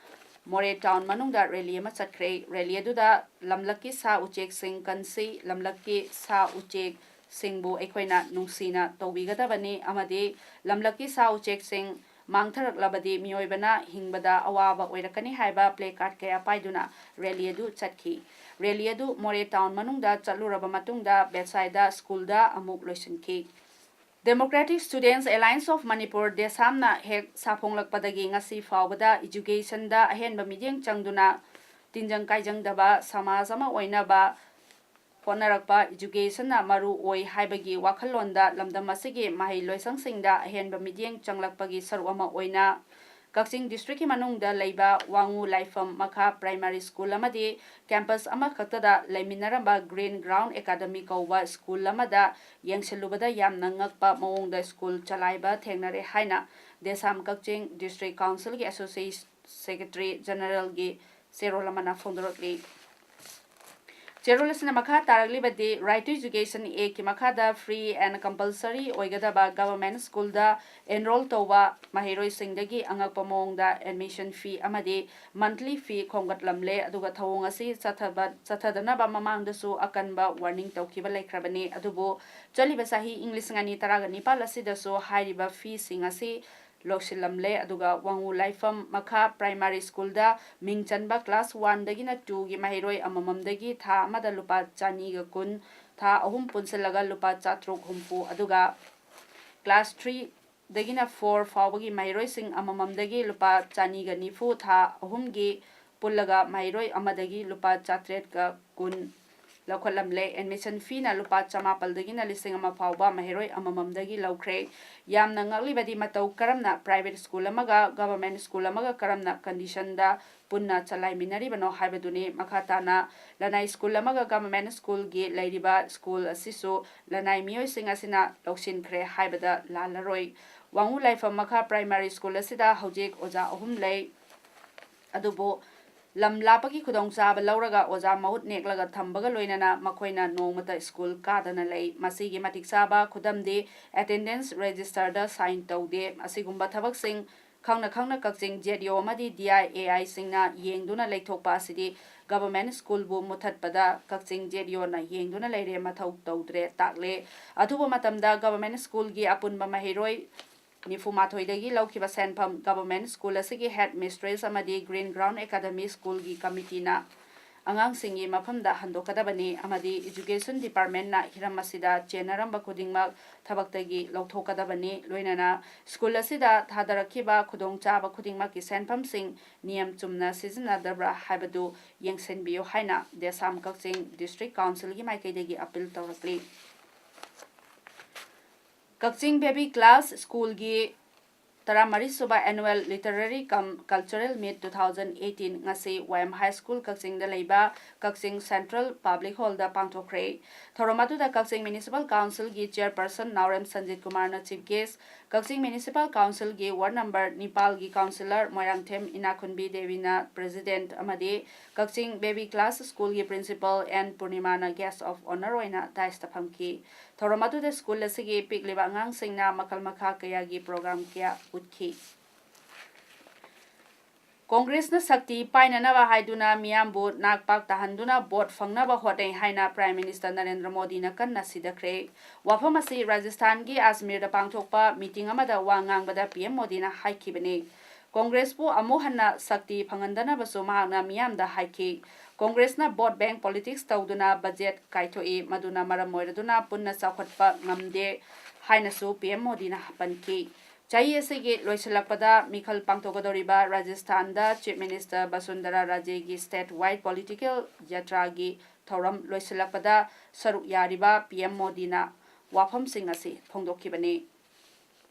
ꯃꯣꯔꯦ town ꯃꯅꯨꯡꯗ rally ꯑꯃ ꯆꯠꯈ꯭ꯔꯦ꯫ Rally ꯑꯗꯨꯗ ꯂꯝꯂꯛꯀꯤ ꯁꯥ ꯎꯆꯦꯛꯁꯤꯡ ꯀꯟꯁꯤ, ꯂꯝꯂꯛꯀꯤ ꯁꯥ ꯎꯆꯦꯛꯁꯤꯡꯕꯨ ꯑꯩꯈꯣꯏꯅ ꯅꯨꯡꯁꯤꯅ ꯇꯧꯕꯤꯒꯗꯕꯅꯤ ꯑꯃꯗꯤ ꯂꯝꯂꯛꯀꯤ ꯁꯥ ꯎꯆꯦꯛꯁꯤꯡ ꯃꯥꯡꯊꯔꯛꯂꯕꯗꯤ ꯃꯤꯑꯣꯏꯕꯅ ꯍꯤꯡꯕꯗ ꯑꯋꯥꯕ ꯑꯣꯏꯔꯛꯀꯅꯤ ꯍꯥꯏꯕ placard ꯀꯌꯥ ꯄꯥꯏꯗꯨꯅ rally ꯑꯗꯨ ꯆꯠꯈꯤ꯫ Rally ꯑꯗꯨ ꯃꯣꯔꯦ town ꯃꯅꯨꯡꯗ ꯆꯠꯂꯨꯔꯕ ꯃꯇꯨꯡꯗ ꯕꯦꯠꯁꯥꯏꯗ schoolꯗ ꯑꯃꯨꯛ ꯂꯣꯏꯁꯤꯟꯈꯤ꯫ Democratic Students Alliance of Manipur, ꯗꯦꯁꯥꯝꯅ ꯍꯦꯛ ꯁꯥꯐꯣꯡꯂꯛꯄꯗꯒꯤ ꯉꯁꯤ ꯐꯥꯎꯕꯗ educationꯗ ꯑꯍꯦꯟꯕ ꯃꯤꯠꯌꯦꯡ ꯆꯪꯗꯨꯅ ꯇꯤꯟꯖꯪ ꯀꯥꯏꯖꯪꯗꯕ ꯁꯃꯥꯖ ꯑꯃ ꯑꯣꯏꯅꯕ ꯍꯣꯠꯅꯔꯛꯄ educationꯅ ꯃꯔꯨ ꯑꯣꯏ ꯍꯥꯏꯕꯒꯤ ꯋꯥꯈꯜꯂꯣꯟꯗ ꯂꯝꯗꯝ ꯑꯁꯤꯒꯤ ꯃꯍꯩ ꯂꯣꯏꯁꯪꯁꯤꯡꯗ ꯑꯍꯦꯟꯕ ꯃꯤꯠꯌꯦꯡ ꯆꯪꯂꯛꯄꯒꯤ ꯁꯔꯨꯛ ꯑꯃ ꯑꯣꯏꯅ ꯀꯛꯆꯤꯡ districtꯀꯤ ꯃꯅꯨꯡꯗ ꯂꯩꯕ ꯋꯥꯉꯨ ꯂꯥꯏꯐꯝ ꯃꯈꯥ primary school ꯑꯃꯗꯤ campus ꯑꯃꯈꯛꯇꯗ ꯂꯩꯃꯤꯟꯅꯔꯝꯕ Green Ground Academy ꯀꯧꯕ school ꯑꯃꯗ ꯌꯦꯡꯁꯤꯜꯂꯨꯕꯗ ꯌꯥꯝꯅ ꯉꯛꯄ ꯃꯑꯣꯡꯗ school ꯆꯂꯥꯏꯕ ꯊꯦꯡꯅꯔꯦ ꯍꯥꯏꯅ ꯗꯦꯁꯥꯝ ꯀꯛꯆꯤꯡ District Councilꯒꯤ Associate Secretary Generalꯒꯤ ꯆꯦꯔꯣꯜ ꯑꯃꯅ ꯐꯣꯡꯗꯣꯔꯛꯂꯤ꯫ ꯆꯦꯔꯣꯜ ꯑꯁꯤꯅ ꯃꯈꯥ ꯇꯥꯔꯛꯂꯤꯕꯗꯤ, Right to Education Actꯀꯤ ꯃꯈꯥꯗ free and compulsory ꯑꯣꯏꯒꯗꯕ government schoolꯗ enroll ꯇꯧꯕ ꯃꯍꯩꯔꯣꯏꯁꯤꯡꯗꯒꯤ ꯑꯉꯛꯄ ꯃꯑꯣꯡꯗ admission fee ꯑꯃꯗꯤ monthly fee ꯈꯣꯝꯒꯠꯂꯝꯂꯦ꯫ ꯑꯗꯨꯒ ꯊꯧꯑꯣꯡ ꯑꯁꯤ ꯆꯠꯊꯕ-, ꯆꯠꯊꯗꯅꯕ ꯃꯃꯥꯡꯗꯁꯨ ꯑꯀꯟꯕ warning ꯇꯧꯈꯤꯕ ꯂꯩꯈ꯭ꯔꯕꯅꯤ꯫ ꯑꯗꯨꯕꯨ ꯆꯠꯂꯤꯕ ꯆꯍꯤ ꯏꯪ ꯂꯤꯁꯤꯡ ꯑꯅꯤ ꯇꯔꯥꯒ ꯅꯤꯄꯥꯜ ꯑꯁꯤꯗꯁꯨ ꯍꯥꯏꯔꯤꯕ feeꯁꯤꯡ ꯑꯁꯤ ꯂꯧꯁꯤꯜꯂꯝꯂꯦ꯫ ꯑꯗꯨꯒ ꯋꯥꯉꯨ ꯂꯥꯏꯐꯝ ꯃꯈꯥ primary schoolꯗ ꯃꯤꯡ ꯆꯟꯕ class oneꯗꯒꯤꯅ twoꯒꯤ ꯃꯍꯩꯔꯣꯏ ꯑꯃꯃꯝꯗꯒꯤ ꯊꯥ ꯑꯃꯗ ꯂꯨꯄꯥ ꯆꯅꯤꯒ ꯀꯨꯟ, ꯊꯥ ꯑꯍꯨꯝ ꯄꯨꯟꯁꯤꯜꯂꯒ ꯂꯨꯄꯥ ꯆꯥꯇ꯭ꯔꯨꯛ ꯍꯨꯝꯐꯨ, ꯑꯗꯨꯒ class threeꯗꯒꯤꯅ four ꯐꯥꯎꯕꯒꯤ ꯃꯍꯩꯔꯣꯏꯁꯤꯡ ꯑꯃꯃꯝꯗꯒꯤ ꯂꯨꯄꯥ ꯆꯅꯤꯒ ꯅꯤꯐꯨ, ꯊꯥ ꯑꯍꯨꯝꯒꯤ ꯄꯨꯜꯂꯒ ꯃꯍꯩꯔꯣꯏ ꯑꯃꯗꯒꯤ ꯂꯨꯄꯥ ꯆꯥꯇ꯭ꯔꯦꯠꯀ ꯀꯨꯟ ꯂꯧꯈꯠꯂꯝꯂꯦ꯫ Admission feeꯅ ꯂꯨꯄꯥ ꯆꯃꯥꯄꯜꯗꯒꯤꯅ ꯂꯤꯁꯤꯡ ꯑꯃ ꯐꯥꯎꯕ ꯃꯍꯩꯔꯣꯏ ꯑꯃꯃꯝꯗꯒꯤ ꯂꯧꯈ꯭ꯔꯦ꯫ ꯌꯥꯝꯅ ꯉꯛꯂꯤꯕꯗꯤ ꯃꯇꯧ ꯀꯔꯝꯅ private school ꯑꯃꯒ government school ꯑꯃꯒ ꯀꯔꯝꯅ conditionꯗ ꯄꯨꯟꯅ ꯆꯂꯥꯏꯃꯤꯟꯅꯔꯤꯕꯅꯣ ꯍꯥꯏꯕꯗꯨꯅꯤ꯫ ꯃꯈꯥ ꯇꯥꯅ ꯂꯅꯥꯏ school ꯑꯃꯒ government schoolꯒꯤ ꯂꯩꯔꯤꯕ school ꯑꯁꯤꯁꯨ ꯂꯅꯥꯏ ꯃꯤꯑꯣꯏꯁꯤꯡ ꯑꯁꯤꯅ ꯂꯧꯁꯤꯟꯈ꯭ꯔꯦ ꯍꯥꯏꯕꯗ ꯂꯥꯜꯂꯔꯣꯏ꯫ ꯋꯥꯉꯨ ꯂꯥꯏꯐꯝ ꯃꯈꯥ primary school ꯑꯁꯤꯗ ꯍꯧꯖꯤꯛ ꯑꯣꯖꯥ ꯑꯍꯨꯝ ꯂꯩ꯫ ꯑꯗꯨꯕꯨ ꯂꯝ ꯂꯥꯞꯄꯒꯤ ꯈꯨꯗꯣꯡꯆꯥꯕ ꯂꯧꯔꯒ ꯑꯣꯖꯥ ꯃꯍꯨꯠ ꯅꯦꯛꯂꯒ ꯊꯝꯕꯒ ꯂꯣꯏꯅꯅ ꯃꯈꯣꯏꯅ ꯅꯣꯡꯃꯇ school ꯀꯥꯗꯅ ꯂꯩ꯫ ꯃꯁꯤꯒꯤ ꯃꯇꯤꯛ ꯆꯥꯕ ꯈꯨꯗꯝꯗꯤ attendance registerꯗ sign ꯇꯧꯗꯦ꯫ ꯑꯁꯤꯒꯨꯝꯕ ꯊꯕꯛꯁꯤꯡ ꯈꯪꯅ ꯈꯪꯅ ꯀꯛꯆꯤꯡ ZEO ꯑꯃꯗꯤ DIAIꯁꯤꯡꯅ ꯌꯦꯡꯗꯨꯅ ꯂꯩꯊꯣꯛꯄ ꯑꯁꯤꯗꯤ government schoolꯕꯨ ꯃꯨꯊꯠꯄꯗ ꯀꯛꯆꯤꯡ ZEOꯅ ꯌꯦꯡꯗꯨꯅ ꯂꯩꯔꯦ, ꯃꯊꯧ ꯇꯧꯗ꯭ꯔꯦ ꯇꯥꯛꯂꯦ꯫ ꯑꯊꯨꯕ ꯃꯇꯝꯗ government schoolꯒꯤ ꯑꯄꯨꯟꯕ ꯃꯍꯩꯔꯣꯏ ꯅꯤꯐꯨ ꯃꯥꯊꯣꯏꯗꯒꯤ ꯂꯧꯈꯤꯕ ꯁꯦꯟꯐꯝ government school ꯑꯁꯤꯒꯤ head mistress ꯑꯃꯗꯤ Green Ground Academy schoolꯒꯤ committeeꯅ ꯑꯉꯥꯡꯁꯤꯡꯒꯤ ꯃꯐꯝꯗ ꯍꯟꯗꯣꯛꯀꯗꯕꯅꯤ ꯑꯃꯗꯤ Education Departmentꯅ ꯍꯤꯔꯝ ꯑꯁꯤꯗ ꯆꯦꯟꯅꯔꯝꯕ ꯈꯨꯗꯤꯡꯃꯛ ꯊꯕꯛꯇꯒꯤ ꯂꯧꯊꯣꯛꯀꯗꯕꯅꯤ꯫ ꯂꯣꯏꯅꯅ ꯁ꯭ꯀꯨꯜ ꯑꯁꯤꯗ ꯊꯥꯗꯔꯛꯈꯤꯕ ꯈꯨꯗꯣꯡꯆꯥꯕ ꯈꯨꯗꯤꯡꯃꯛꯀꯤ ꯁꯦꯟꯐꯝꯁꯤꯡ ꯅꯤꯌꯝ ꯆꯨꯝꯅ ꯁꯤꯖꯤꯟꯅꯗꯕ꯭ꯔꯥ ꯍꯥꯏꯕꯗꯨ ꯌꯦꯡꯁꯤꯟꯕꯤꯌꯨ ꯍꯥꯏꯅ ꯗꯦꯁꯥꯝ ꯀꯛꯆꯤꯡ District Councilꯒꯤ ꯃꯥꯏꯀꯩꯗꯒꯤ ꯑꯄꯤꯜ ꯇꯧꯔꯛꯂꯤ꯫ ꯀꯛꯆꯤꯡ Baby Class Schoolꯒꯤ ꯇꯔꯥꯃꯔꯤꯁꯨꯕ Annual Literary cum Cultural Meet two thousand eighteen ꯉꯁꯤ ꯋꯥꯏ ꯑꯦꯝ High School ꯀꯛꯆꯤꯡꯗ ꯂꯩꯕ ꯀꯛꯆꯤꯡ Central Public Hallꯗ ꯄꯥꯡꯊꯣꯛꯈ꯭ꯔꯦ꯫ ꯊꯧꯔꯝ ꯑꯗꯨꯗ ꯀꯛꯆꯤꯡ Municipal Councilꯒꯤ Chairperson ꯅꯥꯎꯔꯦꯝ ꯁꯟꯖꯤꯠ ꯀꯨꯃꯥꯔꯅ Chief Guest, ꯀꯛꯆꯤꯡ Municipal Councilꯒꯤ Ward number ꯅꯤꯄꯥꯜꯒꯤ Councillor ꯃꯣꯏꯔꯥꯡꯊꯦꯝ ꯏꯅꯥꯈꯨꯟꯕꯤ ꯗꯦꯕꯤꯅ President ꯑꯃꯗꯤ ꯀꯛꯆꯤꯡ Baby Class Schoolꯒꯤ Principal ꯑꯦꯟ ꯄꯨꯔꯅꯤꯃꯥꯅ Guest of Honour ꯑꯣꯏꯅ daisꯇ ꯐꯝꯈꯤ꯫ ꯊꯧꯔꯝ ꯑꯗꯨꯗ ꯁ꯭ꯀꯨꯜ ꯑꯁꯤꯒꯤ ꯄꯤꯛꯂꯤꯕ ꯑꯉꯥꯡꯁꯤꯡꯅ ꯃꯈꯜ ꯃꯈꯥ ꯀꯌꯥꯒꯤ program ꯀꯌꯥ ꯎꯠꯈꯤ꯫ ꯀꯣꯡꯒ꯭ꯔꯦꯁꯅ ꯁꯛꯇꯤ ꯄꯥꯏꯅꯅꯕ ꯍꯥꯏꯗꯨꯅ ꯃꯤꯌꯥꯝꯕꯨ ꯅꯥꯛ ꯄꯥꯛ ꯇꯥꯍꯟꯗꯨꯅ vote ꯐꯪꯅꯕ ꯍꯣꯠꯅꯩ ꯍꯥꯏꯅ Prime Minister ꯅꯔꯦꯟꯗ꯭ꯔ ꯃꯣꯗꯤꯅ ꯀꯟꯅ ꯁꯤꯗꯈ꯭ꯔꯦ꯫ ꯋꯥꯐꯝ ꯑꯁꯤ ꯔꯥꯖꯁꯊꯥꯟꯒꯤ ꯑꯖꯃꯤꯔꯗ ꯄꯥꯡꯊꯣꯛꯄ meeting ꯑꯃꯗ ꯋꯥ ꯉꯥꯡꯕꯗ P M ꯃꯣꯗꯤꯅ ꯍꯥꯏꯈꯤꯕꯅꯤ꯫ ꯀꯣꯡꯒ꯭ꯔꯦꯁꯄꯨ ꯑꯃꯨꯛ ꯍꯟꯅ ꯁꯛꯇꯤ ꯐꯪꯍꯟꯗꯅꯕꯁꯨ ꯃꯍꯥꯛꯅ ꯃꯤꯌꯥꯝꯗ ꯍꯥꯏꯈꯤ꯫ ꯀꯣꯡꯒ꯭ꯔꯦꯁꯅ vote bank politics ꯇꯧꯗꯨꯅ budget ꯀꯥꯏꯊꯣꯛꯏ, ꯃꯗꯨꯅ ꯃꯔꯝ ꯑꯣꯏꯔꯗꯨꯅ ꯄꯨꯟꯅ ꯆꯥꯎꯈꯠꯄ ꯉꯝꯗꯦ ꯍꯥꯏꯅꯁꯨ P M ꯃꯣꯗꯤꯅ ꯄꯟꯈꯤ꯫ ꯆꯍꯤ ꯑꯁꯤꯒꯤ ꯂꯣꯏꯁꯤꯜꯂꯛꯄꯗ ꯃꯤꯈꯜ ꯄꯥꯡꯊꯣꯛꯀꯗꯧꯔꯤꯕ ꯔꯥꯖꯁꯊꯥꯟꯗ Chief Minister ꯕꯁꯨꯟꯙꯔꯥ ꯔꯥꯖꯦꯒꯤ state wide political ꯌꯥꯇ꯭ꯔꯥꯒꯤ ꯊꯧꯔꯝ ꯂꯣꯏꯁꯤꯜꯂꯛꯄꯗ ꯁꯔꯨꯛ ꯌꯥꯔꯤꯕ P M ꯃꯣꯗꯤꯅ ꯋꯥꯐꯝꯁꯤꯡ ꯑꯁꯤ ꯐꯣꯡꯗꯣꯛꯈꯤꯕꯅꯤ꯫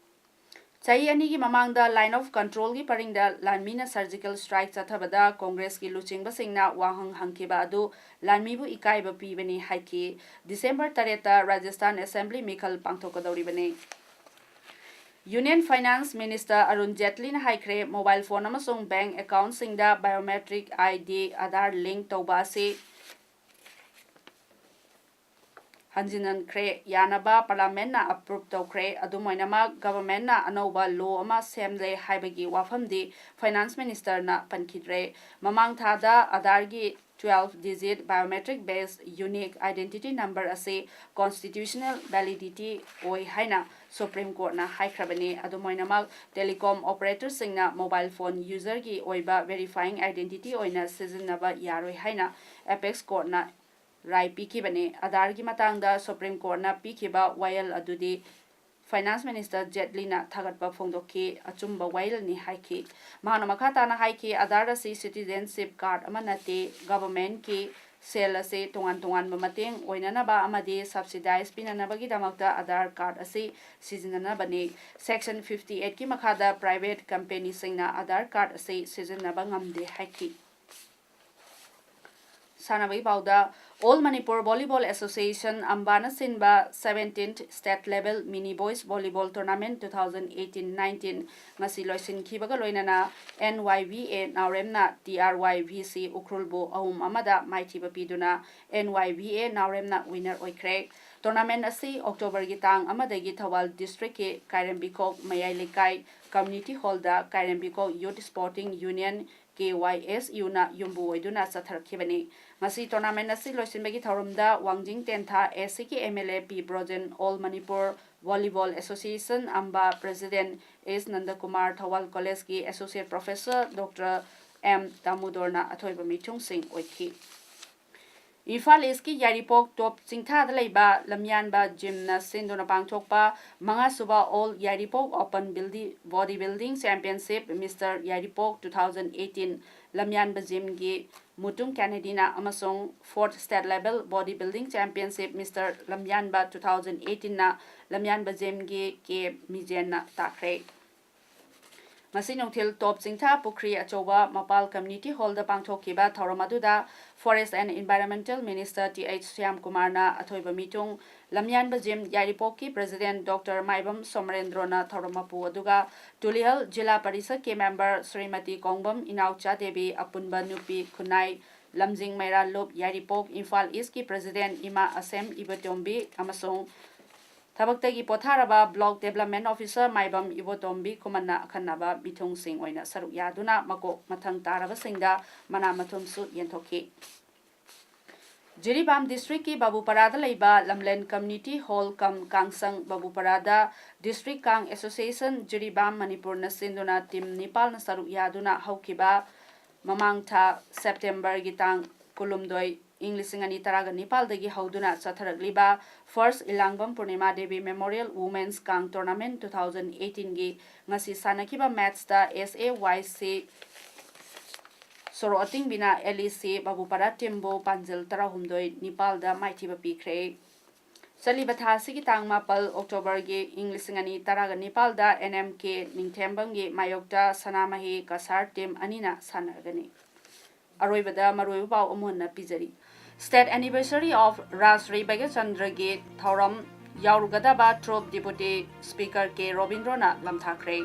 ꯆꯍꯤ ꯑꯅꯤꯒꯤ ꯃꯃꯥꯡꯗ Line of Controlꯒꯤ ꯄꯔꯤꯡꯗ ꯂꯥꯟꯃꯤꯅ surgical strike ꯆꯠꯊꯕꯗ ꯀꯣꯡꯒ꯭ꯔꯦꯁꯀꯤ ꯂꯨꯆꯤꯡꯕꯁꯤꯡꯅ ꯋꯥꯍꯪ ꯍꯪꯈꯤꯕ ꯑꯗꯨ ꯂꯥꯟꯃꯤꯕꯨ ꯏꯀꯥꯏꯕ ꯄꯤꯕꯅꯤ ꯍꯥꯏꯈꯤ꯫ December ꯇꯔꯦꯠꯇ ꯔꯥꯖꯁꯊꯥꯟ Assembly ꯃꯤꯈꯜ ꯄꯥꯡꯊꯣꯛꯀꯗꯧꯔꯤꯕꯅꯤ꯫ Union Finance Minister ꯑꯔꯨꯟ ꯖꯦꯠꯂꯤꯅ ꯍꯥꯏꯈ꯭ꯔꯦ, mobile phone ꯑꯃꯁꯨꯡ bank accountꯁꯤꯡꯗ biometric I D, Aadhaar link ꯇꯧꯕ ꯑꯁꯤ ꯍꯟꯖꯤꯟꯍꯟꯈ꯭ꯔꯦ, ꯌꯥꯅꯕ Parliamentꯅ approve ꯇꯧꯈ꯭ꯔꯦ꯫ ꯑꯗꯨꯝ ꯑꯣꯏꯅꯃꯛ, governmentꯅ ꯑꯅꯧꯕ law ꯑꯃ ꯁꯦꯝꯂꯦ ꯍꯥꯏꯕꯒꯤ ꯋꯥꯐꯝꯗꯤ Finance Ministerꯅ ꯄꯟꯈꯤꯗ꯭ꯔꯦ꯫ ꯃꯃꯥꯡ ꯊꯥꯗ Aadhaarꯒꯤ twelve digit biometric based unique identity number ꯑꯁꯤ constitutional validity ꯑꯣꯏ ꯍꯥꯏꯅ Supreme Courtꯅ ꯍꯥꯏꯈ꯭ꯔꯕꯅꯤ꯫ ꯑꯗꯨꯝ ꯑꯣꯏꯅꯃꯛ, telecom operatorꯁꯤꯡꯅ mobile phone userꯒꯤ ꯑꯣꯏꯕ verifying identity ꯑꯣꯏꯅ ꯁꯤꯖꯤꯟꯅꯕ ꯌꯥꯔꯣꯏ ꯍꯥꯏꯅ Apex Courtꯅ ꯔꯥꯏ ꯄꯤꯈꯤꯕꯅꯤ꯫ ꯑꯥꯙꯥꯔꯒꯤ ꯃꯇꯥꯡꯗ Supreme Courtꯅ ꯄꯤꯈꯤꯕ ꯋꯥꯌꯦꯜ ꯑꯗꯨꯗꯤ Finance Minister ꯖꯦꯠꯂꯤꯅ ꯊꯥꯒꯠꯄ ꯐꯣꯡꯗꯣꯛꯈꯤ, ꯑꯆꯨꯝꯕ ꯋꯥꯌꯦꯜꯅꯤ ꯍꯥꯏꯈꯤ꯫ ꯃꯍꯥꯛꯅ ꯃꯈꯥ ꯇꯥꯅ ꯍꯥꯏꯈꯤ, "ꯑꯥꯙꯥꯔ ꯑꯁꯤ citizenship card ꯑꯃ ꯅꯠꯇꯦ, governmentꯀꯤ ꯁꯦꯜ ꯑꯁꯤ ꯇꯣꯉꯥꯟ ꯇꯣꯉꯥꯟꯕ ꯃꯇꯦꯡ ꯑꯣꯏꯅꯅꯕ ꯑꯃꯗꯤ subsidize ꯄꯤꯅꯅꯕꯒꯤꯗꯃꯛꯇ ꯑꯥꯙꯥꯔ card ꯑꯁꯤ ꯁꯤꯖꯤꯟꯅꯅꯕꯅꯤ꯫ Section fifty eight ꯀꯤ ꯃꯈꯥꯗ private companyꯁꯤꯡꯅ ꯑꯥꯙꯥꯔ card ꯑꯁꯤ ꯁꯤꯖꯤꯟꯅꯕ ꯉꯝꯗꯦ" ꯍꯥꯏꯈꯤ꯫ ꯁꯥꯟꯅꯕꯒꯤ ꯄꯥꯎꯗ, All Manipur Volleyball Association, ꯑꯝꯕꯥꯅ ꯁꯤꯟꯕ seventeenth State Level Mini Boys Volleyball Tournament two thousand eighteen nineteen ꯉꯁꯤ ꯂꯣꯏꯁꯤꯟꯈꯤꯕꯒ ꯂꯣꯏꯅꯅ N Y V A ꯅꯥꯎꯔꯦꯝꯅ T R Y V C ꯎꯈ꯭ꯔꯨꯜꯕꯨ ꯑꯍꯨꯝ ꯑꯃꯗ ꯃꯥꯏꯊꯤꯕ ꯄꯤꯗꯨꯅ N Y V A ꯅꯥꯎꯔꯦꯝꯅ winner ꯑꯣꯏꯈ꯭ꯔꯦ꯫ Tournament ꯑꯁꯤ Octoberꯒꯤ ꯇꯥꯡ ꯑꯃꯗꯒꯤ ꯊꯧꯕꯥꯜ districtꯀꯤ ꯀꯥꯏꯔꯦꯝꯕꯤꯈꯣꯛ ꯃꯌꯥꯏ ꯂꯩꯀꯥꯏ community hallꯗ ꯀꯥꯏꯔꯦꯝꯕꯤꯈꯣꯛ Youth Sporting Union, K Y S Uꯅ ꯌꯨꯝꯕꯨ ꯑꯣꯏꯗꯨꯅ ꯆꯠꯊꯔꯛꯈꯤꯕꯅꯤ꯫ ꯉꯁꯤ tournament ꯑꯁꯤ ꯂꯣꯏꯁꯤꯟꯕꯒꯤ ꯊꯧꯔꯝꯗ ꯋꯥꯡꯖꯤꯡ ꯇꯦꯟꯊꯥ ACꯒꯤ M L A P Brojen, All Manipur Volleyball Association, ꯑꯝꯕꯥ, President S ꯅꯟꯗꯀꯨꯃꯥꯔ, Thoubal Collegeꯀꯤ Associate Professor Doctor M ꯗꯥꯃꯨꯗꯣꯔꯅ ꯑꯊꯣꯏꯕ ꯃꯤꯊꯨꯡꯁꯤꯡ ꯑꯣꯏꯈꯤ꯫ ꯏꯝꯐꯥꯜ Eastꯀꯤ ꯌꯥꯏꯔꯤꯄꯣꯛ ꯇꯣꯞ ꯆꯤꯡꯊꯥꯗ ꯂꯩꯕ ꯂꯝꯌꯥꯟꯕ gymꯅ ꯁꯤꯟꯗꯨꯅ ꯄꯥꯡꯊꯣꯛꯄ ꯃꯉꯥꯁꯨꯕ All Yairipok Open Buildi-, Body Building Championship Mister Yairipok two thousand eighteen ꯂꯝꯌꯥꯟꯕ gymꯒꯤ Mutum ꯀꯦꯅꯦꯗꯤꯅ ꯑꯃꯁꯨꯡ fourth State Level Body Building Championship Mister ꯂꯝꯌꯥꯟꯕ two thousand eighteenꯅ ꯂꯝꯌꯥꯟꯕ gymꯒꯤ ꯀꯦ ꯃꯤꯖꯦꯟꯅ ꯇꯥꯈ꯭ꯔꯦ꯫ ꯉꯁꯤ ꯅꯨꯡꯊꯤꯜ ꯇꯣꯞ ꯆꯤꯡꯊꯥ ꯄꯨꯈ꯭ꯔꯤ ꯑꯆꯧꯕ ꯃꯄꯥꯜ community hallꯗ ꯄꯥꯡꯊꯣꯛꯈꯤꯕ ꯊꯧꯔꯝ ꯑꯗꯨꯗ Forest and Environmental Minister Th ꯁ꯭ꯌꯥꯝꯀꯨꯃꯥꯔꯅ ꯑꯊꯣꯏꯕ ꯃꯤꯊꯨꯡ, ꯂꯝꯌꯥꯟꯕ gym ꯌꯥꯏꯔꯤꯄꯣꯛꯀꯤ President Doctor ꯃꯥꯏꯕꯝ ꯁꯣꯃꯔꯦꯟꯗ꯭ꯔꯣꯅ ꯊꯧꯔꯝ ꯃꯄꯨ, ꯑꯗꯨꯒ ꯇꯨꯂꯤꯍꯜ ꯖꯤꯂꯥ ꯄꯔꯤꯁꯠꯀꯤ member ꯁ꯭ꯔꯤꯃꯇꯤ ꯀꯣꯡꯕꯝ ꯏꯅꯥꯎꯆꯥ ꯗꯦꯕꯤ, ꯑꯄꯨꯟꯕ ꯅꯨꯄꯤ ꯈꯨꯟꯅꯥꯏ, ꯂꯝꯖꯤꯡ ꯃꯩꯔꯥ ꯂꯨꯞ ꯌꯥꯏꯔꯤꯄꯣꯛ, ꯏꯝꯐꯥꯜ Eastꯀꯤ President ꯏꯃꯥ ꯑꯁꯦꯝ ꯏꯕꯣꯇꯣꯝꯕꯤ ꯑꯃꯁꯨꯡ ꯊꯕꯛꯇꯒꯤ ꯄꯣꯊꯥꯔꯕ Block Development Officer ꯃꯥꯏꯕꯝ ꯏꯕꯣꯇꯣꯝꯕꯤ ꯈꯨꯃꯟꯅ ꯑꯈꯟꯅꯕ ꯃꯤꯊꯨꯡꯁꯤꯡ ꯑꯣꯏꯅ ꯁꯔꯨꯛ ꯌꯥꯗꯨꯅ ꯃꯀꯣꯛ ꯃꯊꯪ ꯇꯥꯔꯕꯁꯤꯡꯗ ꯃꯅꯥ ꯃꯊꯨꯝꯁꯨ ꯌꯦꯟꯊꯣꯛꯈꯤ꯫ ꯖꯤꯔꯤꯕꯥꯝ district ꯀꯤ ꯕꯥꯕꯨꯄꯥꯔꯥꯗ ꯂꯩꯕ ꯂꯝꯂꯦꯟ Community Hall cum ꯀꯥꯡꯁꯪ ꯕꯥꯕꯨꯄꯥꯔꯥꯗ District Kang Association Jiribam ꯃꯅꯤꯄꯨꯔꯅ ꯁꯤꯟꯗꯨꯅ team ꯅꯤꯄꯥꯜꯅ ꯁꯔꯨꯛ ꯌꯥꯗꯨꯅ ꯍꯧꯈꯤꯕ ꯃꯃꯥꯡ ꯊꯥ September ꯒꯤ ꯇꯥꯡ ꯀꯨꯟꯍꯨꯝꯗꯣꯏ, ꯏꯪ ꯂꯤꯁꯤꯡ ꯑꯅꯤ ꯇꯔꯥꯒ ꯅꯤꯄꯥꯜꯗꯒꯤ ꯍꯧꯗꯨꯅ ꯆꯠꯊꯔꯛꯂꯤꯕ First ꯏꯂꯥꯡꯕꯝ ꯄꯨꯔꯅꯤꯃꯥ Devi Memorial Women's Kang Tournament two thousand eighteen ꯒꯤ ꯉꯁꯤ ꯁꯥꯟꯅꯈꯤꯕ match ꯇ S A Y C ꯁꯣꯔꯣꯛ ꯑꯇꯤꯡꯕꯤꯅ L E C ꯕꯥꯕꯨꯄꯥꯔꯥ team ꯕꯨ ꯄꯥꯟꯖꯜ ꯇꯔꯥꯍꯨꯝꯗꯣꯏ ꯅꯤꯄꯥꯜꯗ ꯃꯥꯏꯊꯤꯕ ꯄꯤꯈ꯭ꯔꯦ꯫ ꯆꯠꯂꯤꯕ ꯊꯥ ꯑꯁꯤꯒꯤ ꯇꯥꯡ ꯃꯥꯄꯜ October ꯒꯤ ꯏꯪ ꯂꯤꯁꯤꯡ ꯑꯅꯤ ꯇꯔꯥꯒ ꯅꯤꯄꯥꯜꯗ N M K ꯅꯤꯡꯊꯦꯝꯕꯝꯒꯤ ꯃꯥꯌꯣꯛꯇ ꯁꯅꯥꯃꯍꯤ ꯀꯁꯥꯔ team ꯑꯅꯤꯅ ꯁꯥꯟꯅꯔꯒꯅꯤ꯫ ꯑꯔꯣꯏꯕꯗ ꯃꯔꯨꯑꯣꯏꯕ ꯄꯥꯎ ꯑꯃꯨꯛ ꯍꯟꯅ ꯄꯤꯖꯔꯤ꯫ State anniversary of ꯔꯥꯖ ꯁ꯭ꯔꯤ ꯚꯥꯒ꯭ꯌꯆꯟꯗ꯭ꯔꯒꯤ ꯊꯧꯔꯝ ꯌꯥꯎꯔꯨꯒꯗꯕ Troupe Deputy Speaker K ꯔꯣꯕꯤꯟꯗ꯭ꯔꯣꯅ ꯂꯝꯊꯥꯈ꯭ꯔꯦ꯫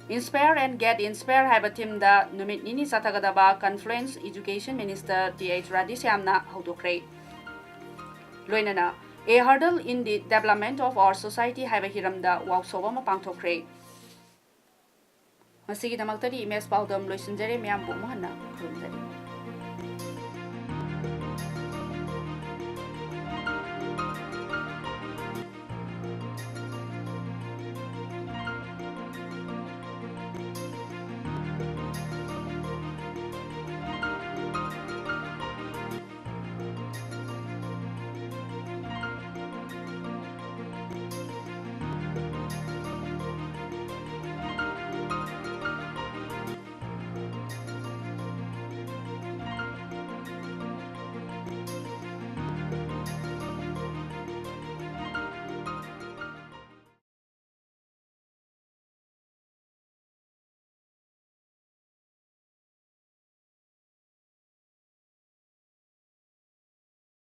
Inspire and Get Inspire ꯍꯥꯏꯕ theme ꯗ ꯅꯨꯃꯤꯠ ꯅꯤꯅꯤ ꯆꯠꯊꯒꯗꯕ conference Education Minister T H ꯔꯥꯙꯦꯁ꯭ꯌꯥꯝꯅ ꯍꯧꯗꯣꯛꯈ꯭ꯔꯦ꯫ ꯂꯣꯏꯅꯅ A Hurdle in the Development of Our Society ꯍꯥꯏꯕ ꯍꯤꯔꯝꯗ workshop ꯑꯃ ꯄꯥꯡꯊꯣꯛꯈ꯭ꯔꯦ꯫ ꯉꯁꯤꯒꯤꯗꯃꯛꯇꯗꯤ ꯏꯃꯦꯖ ꯄꯥꯎꯗꯝ ꯂꯣꯏꯁꯤꯟꯖꯔꯦ꯫ ꯃꯌꯥꯝꯕꯨ ꯑꯃꯨꯛ ꯍꯟꯅ ꯈꯨꯔꯨꯝꯖꯔꯤ꯫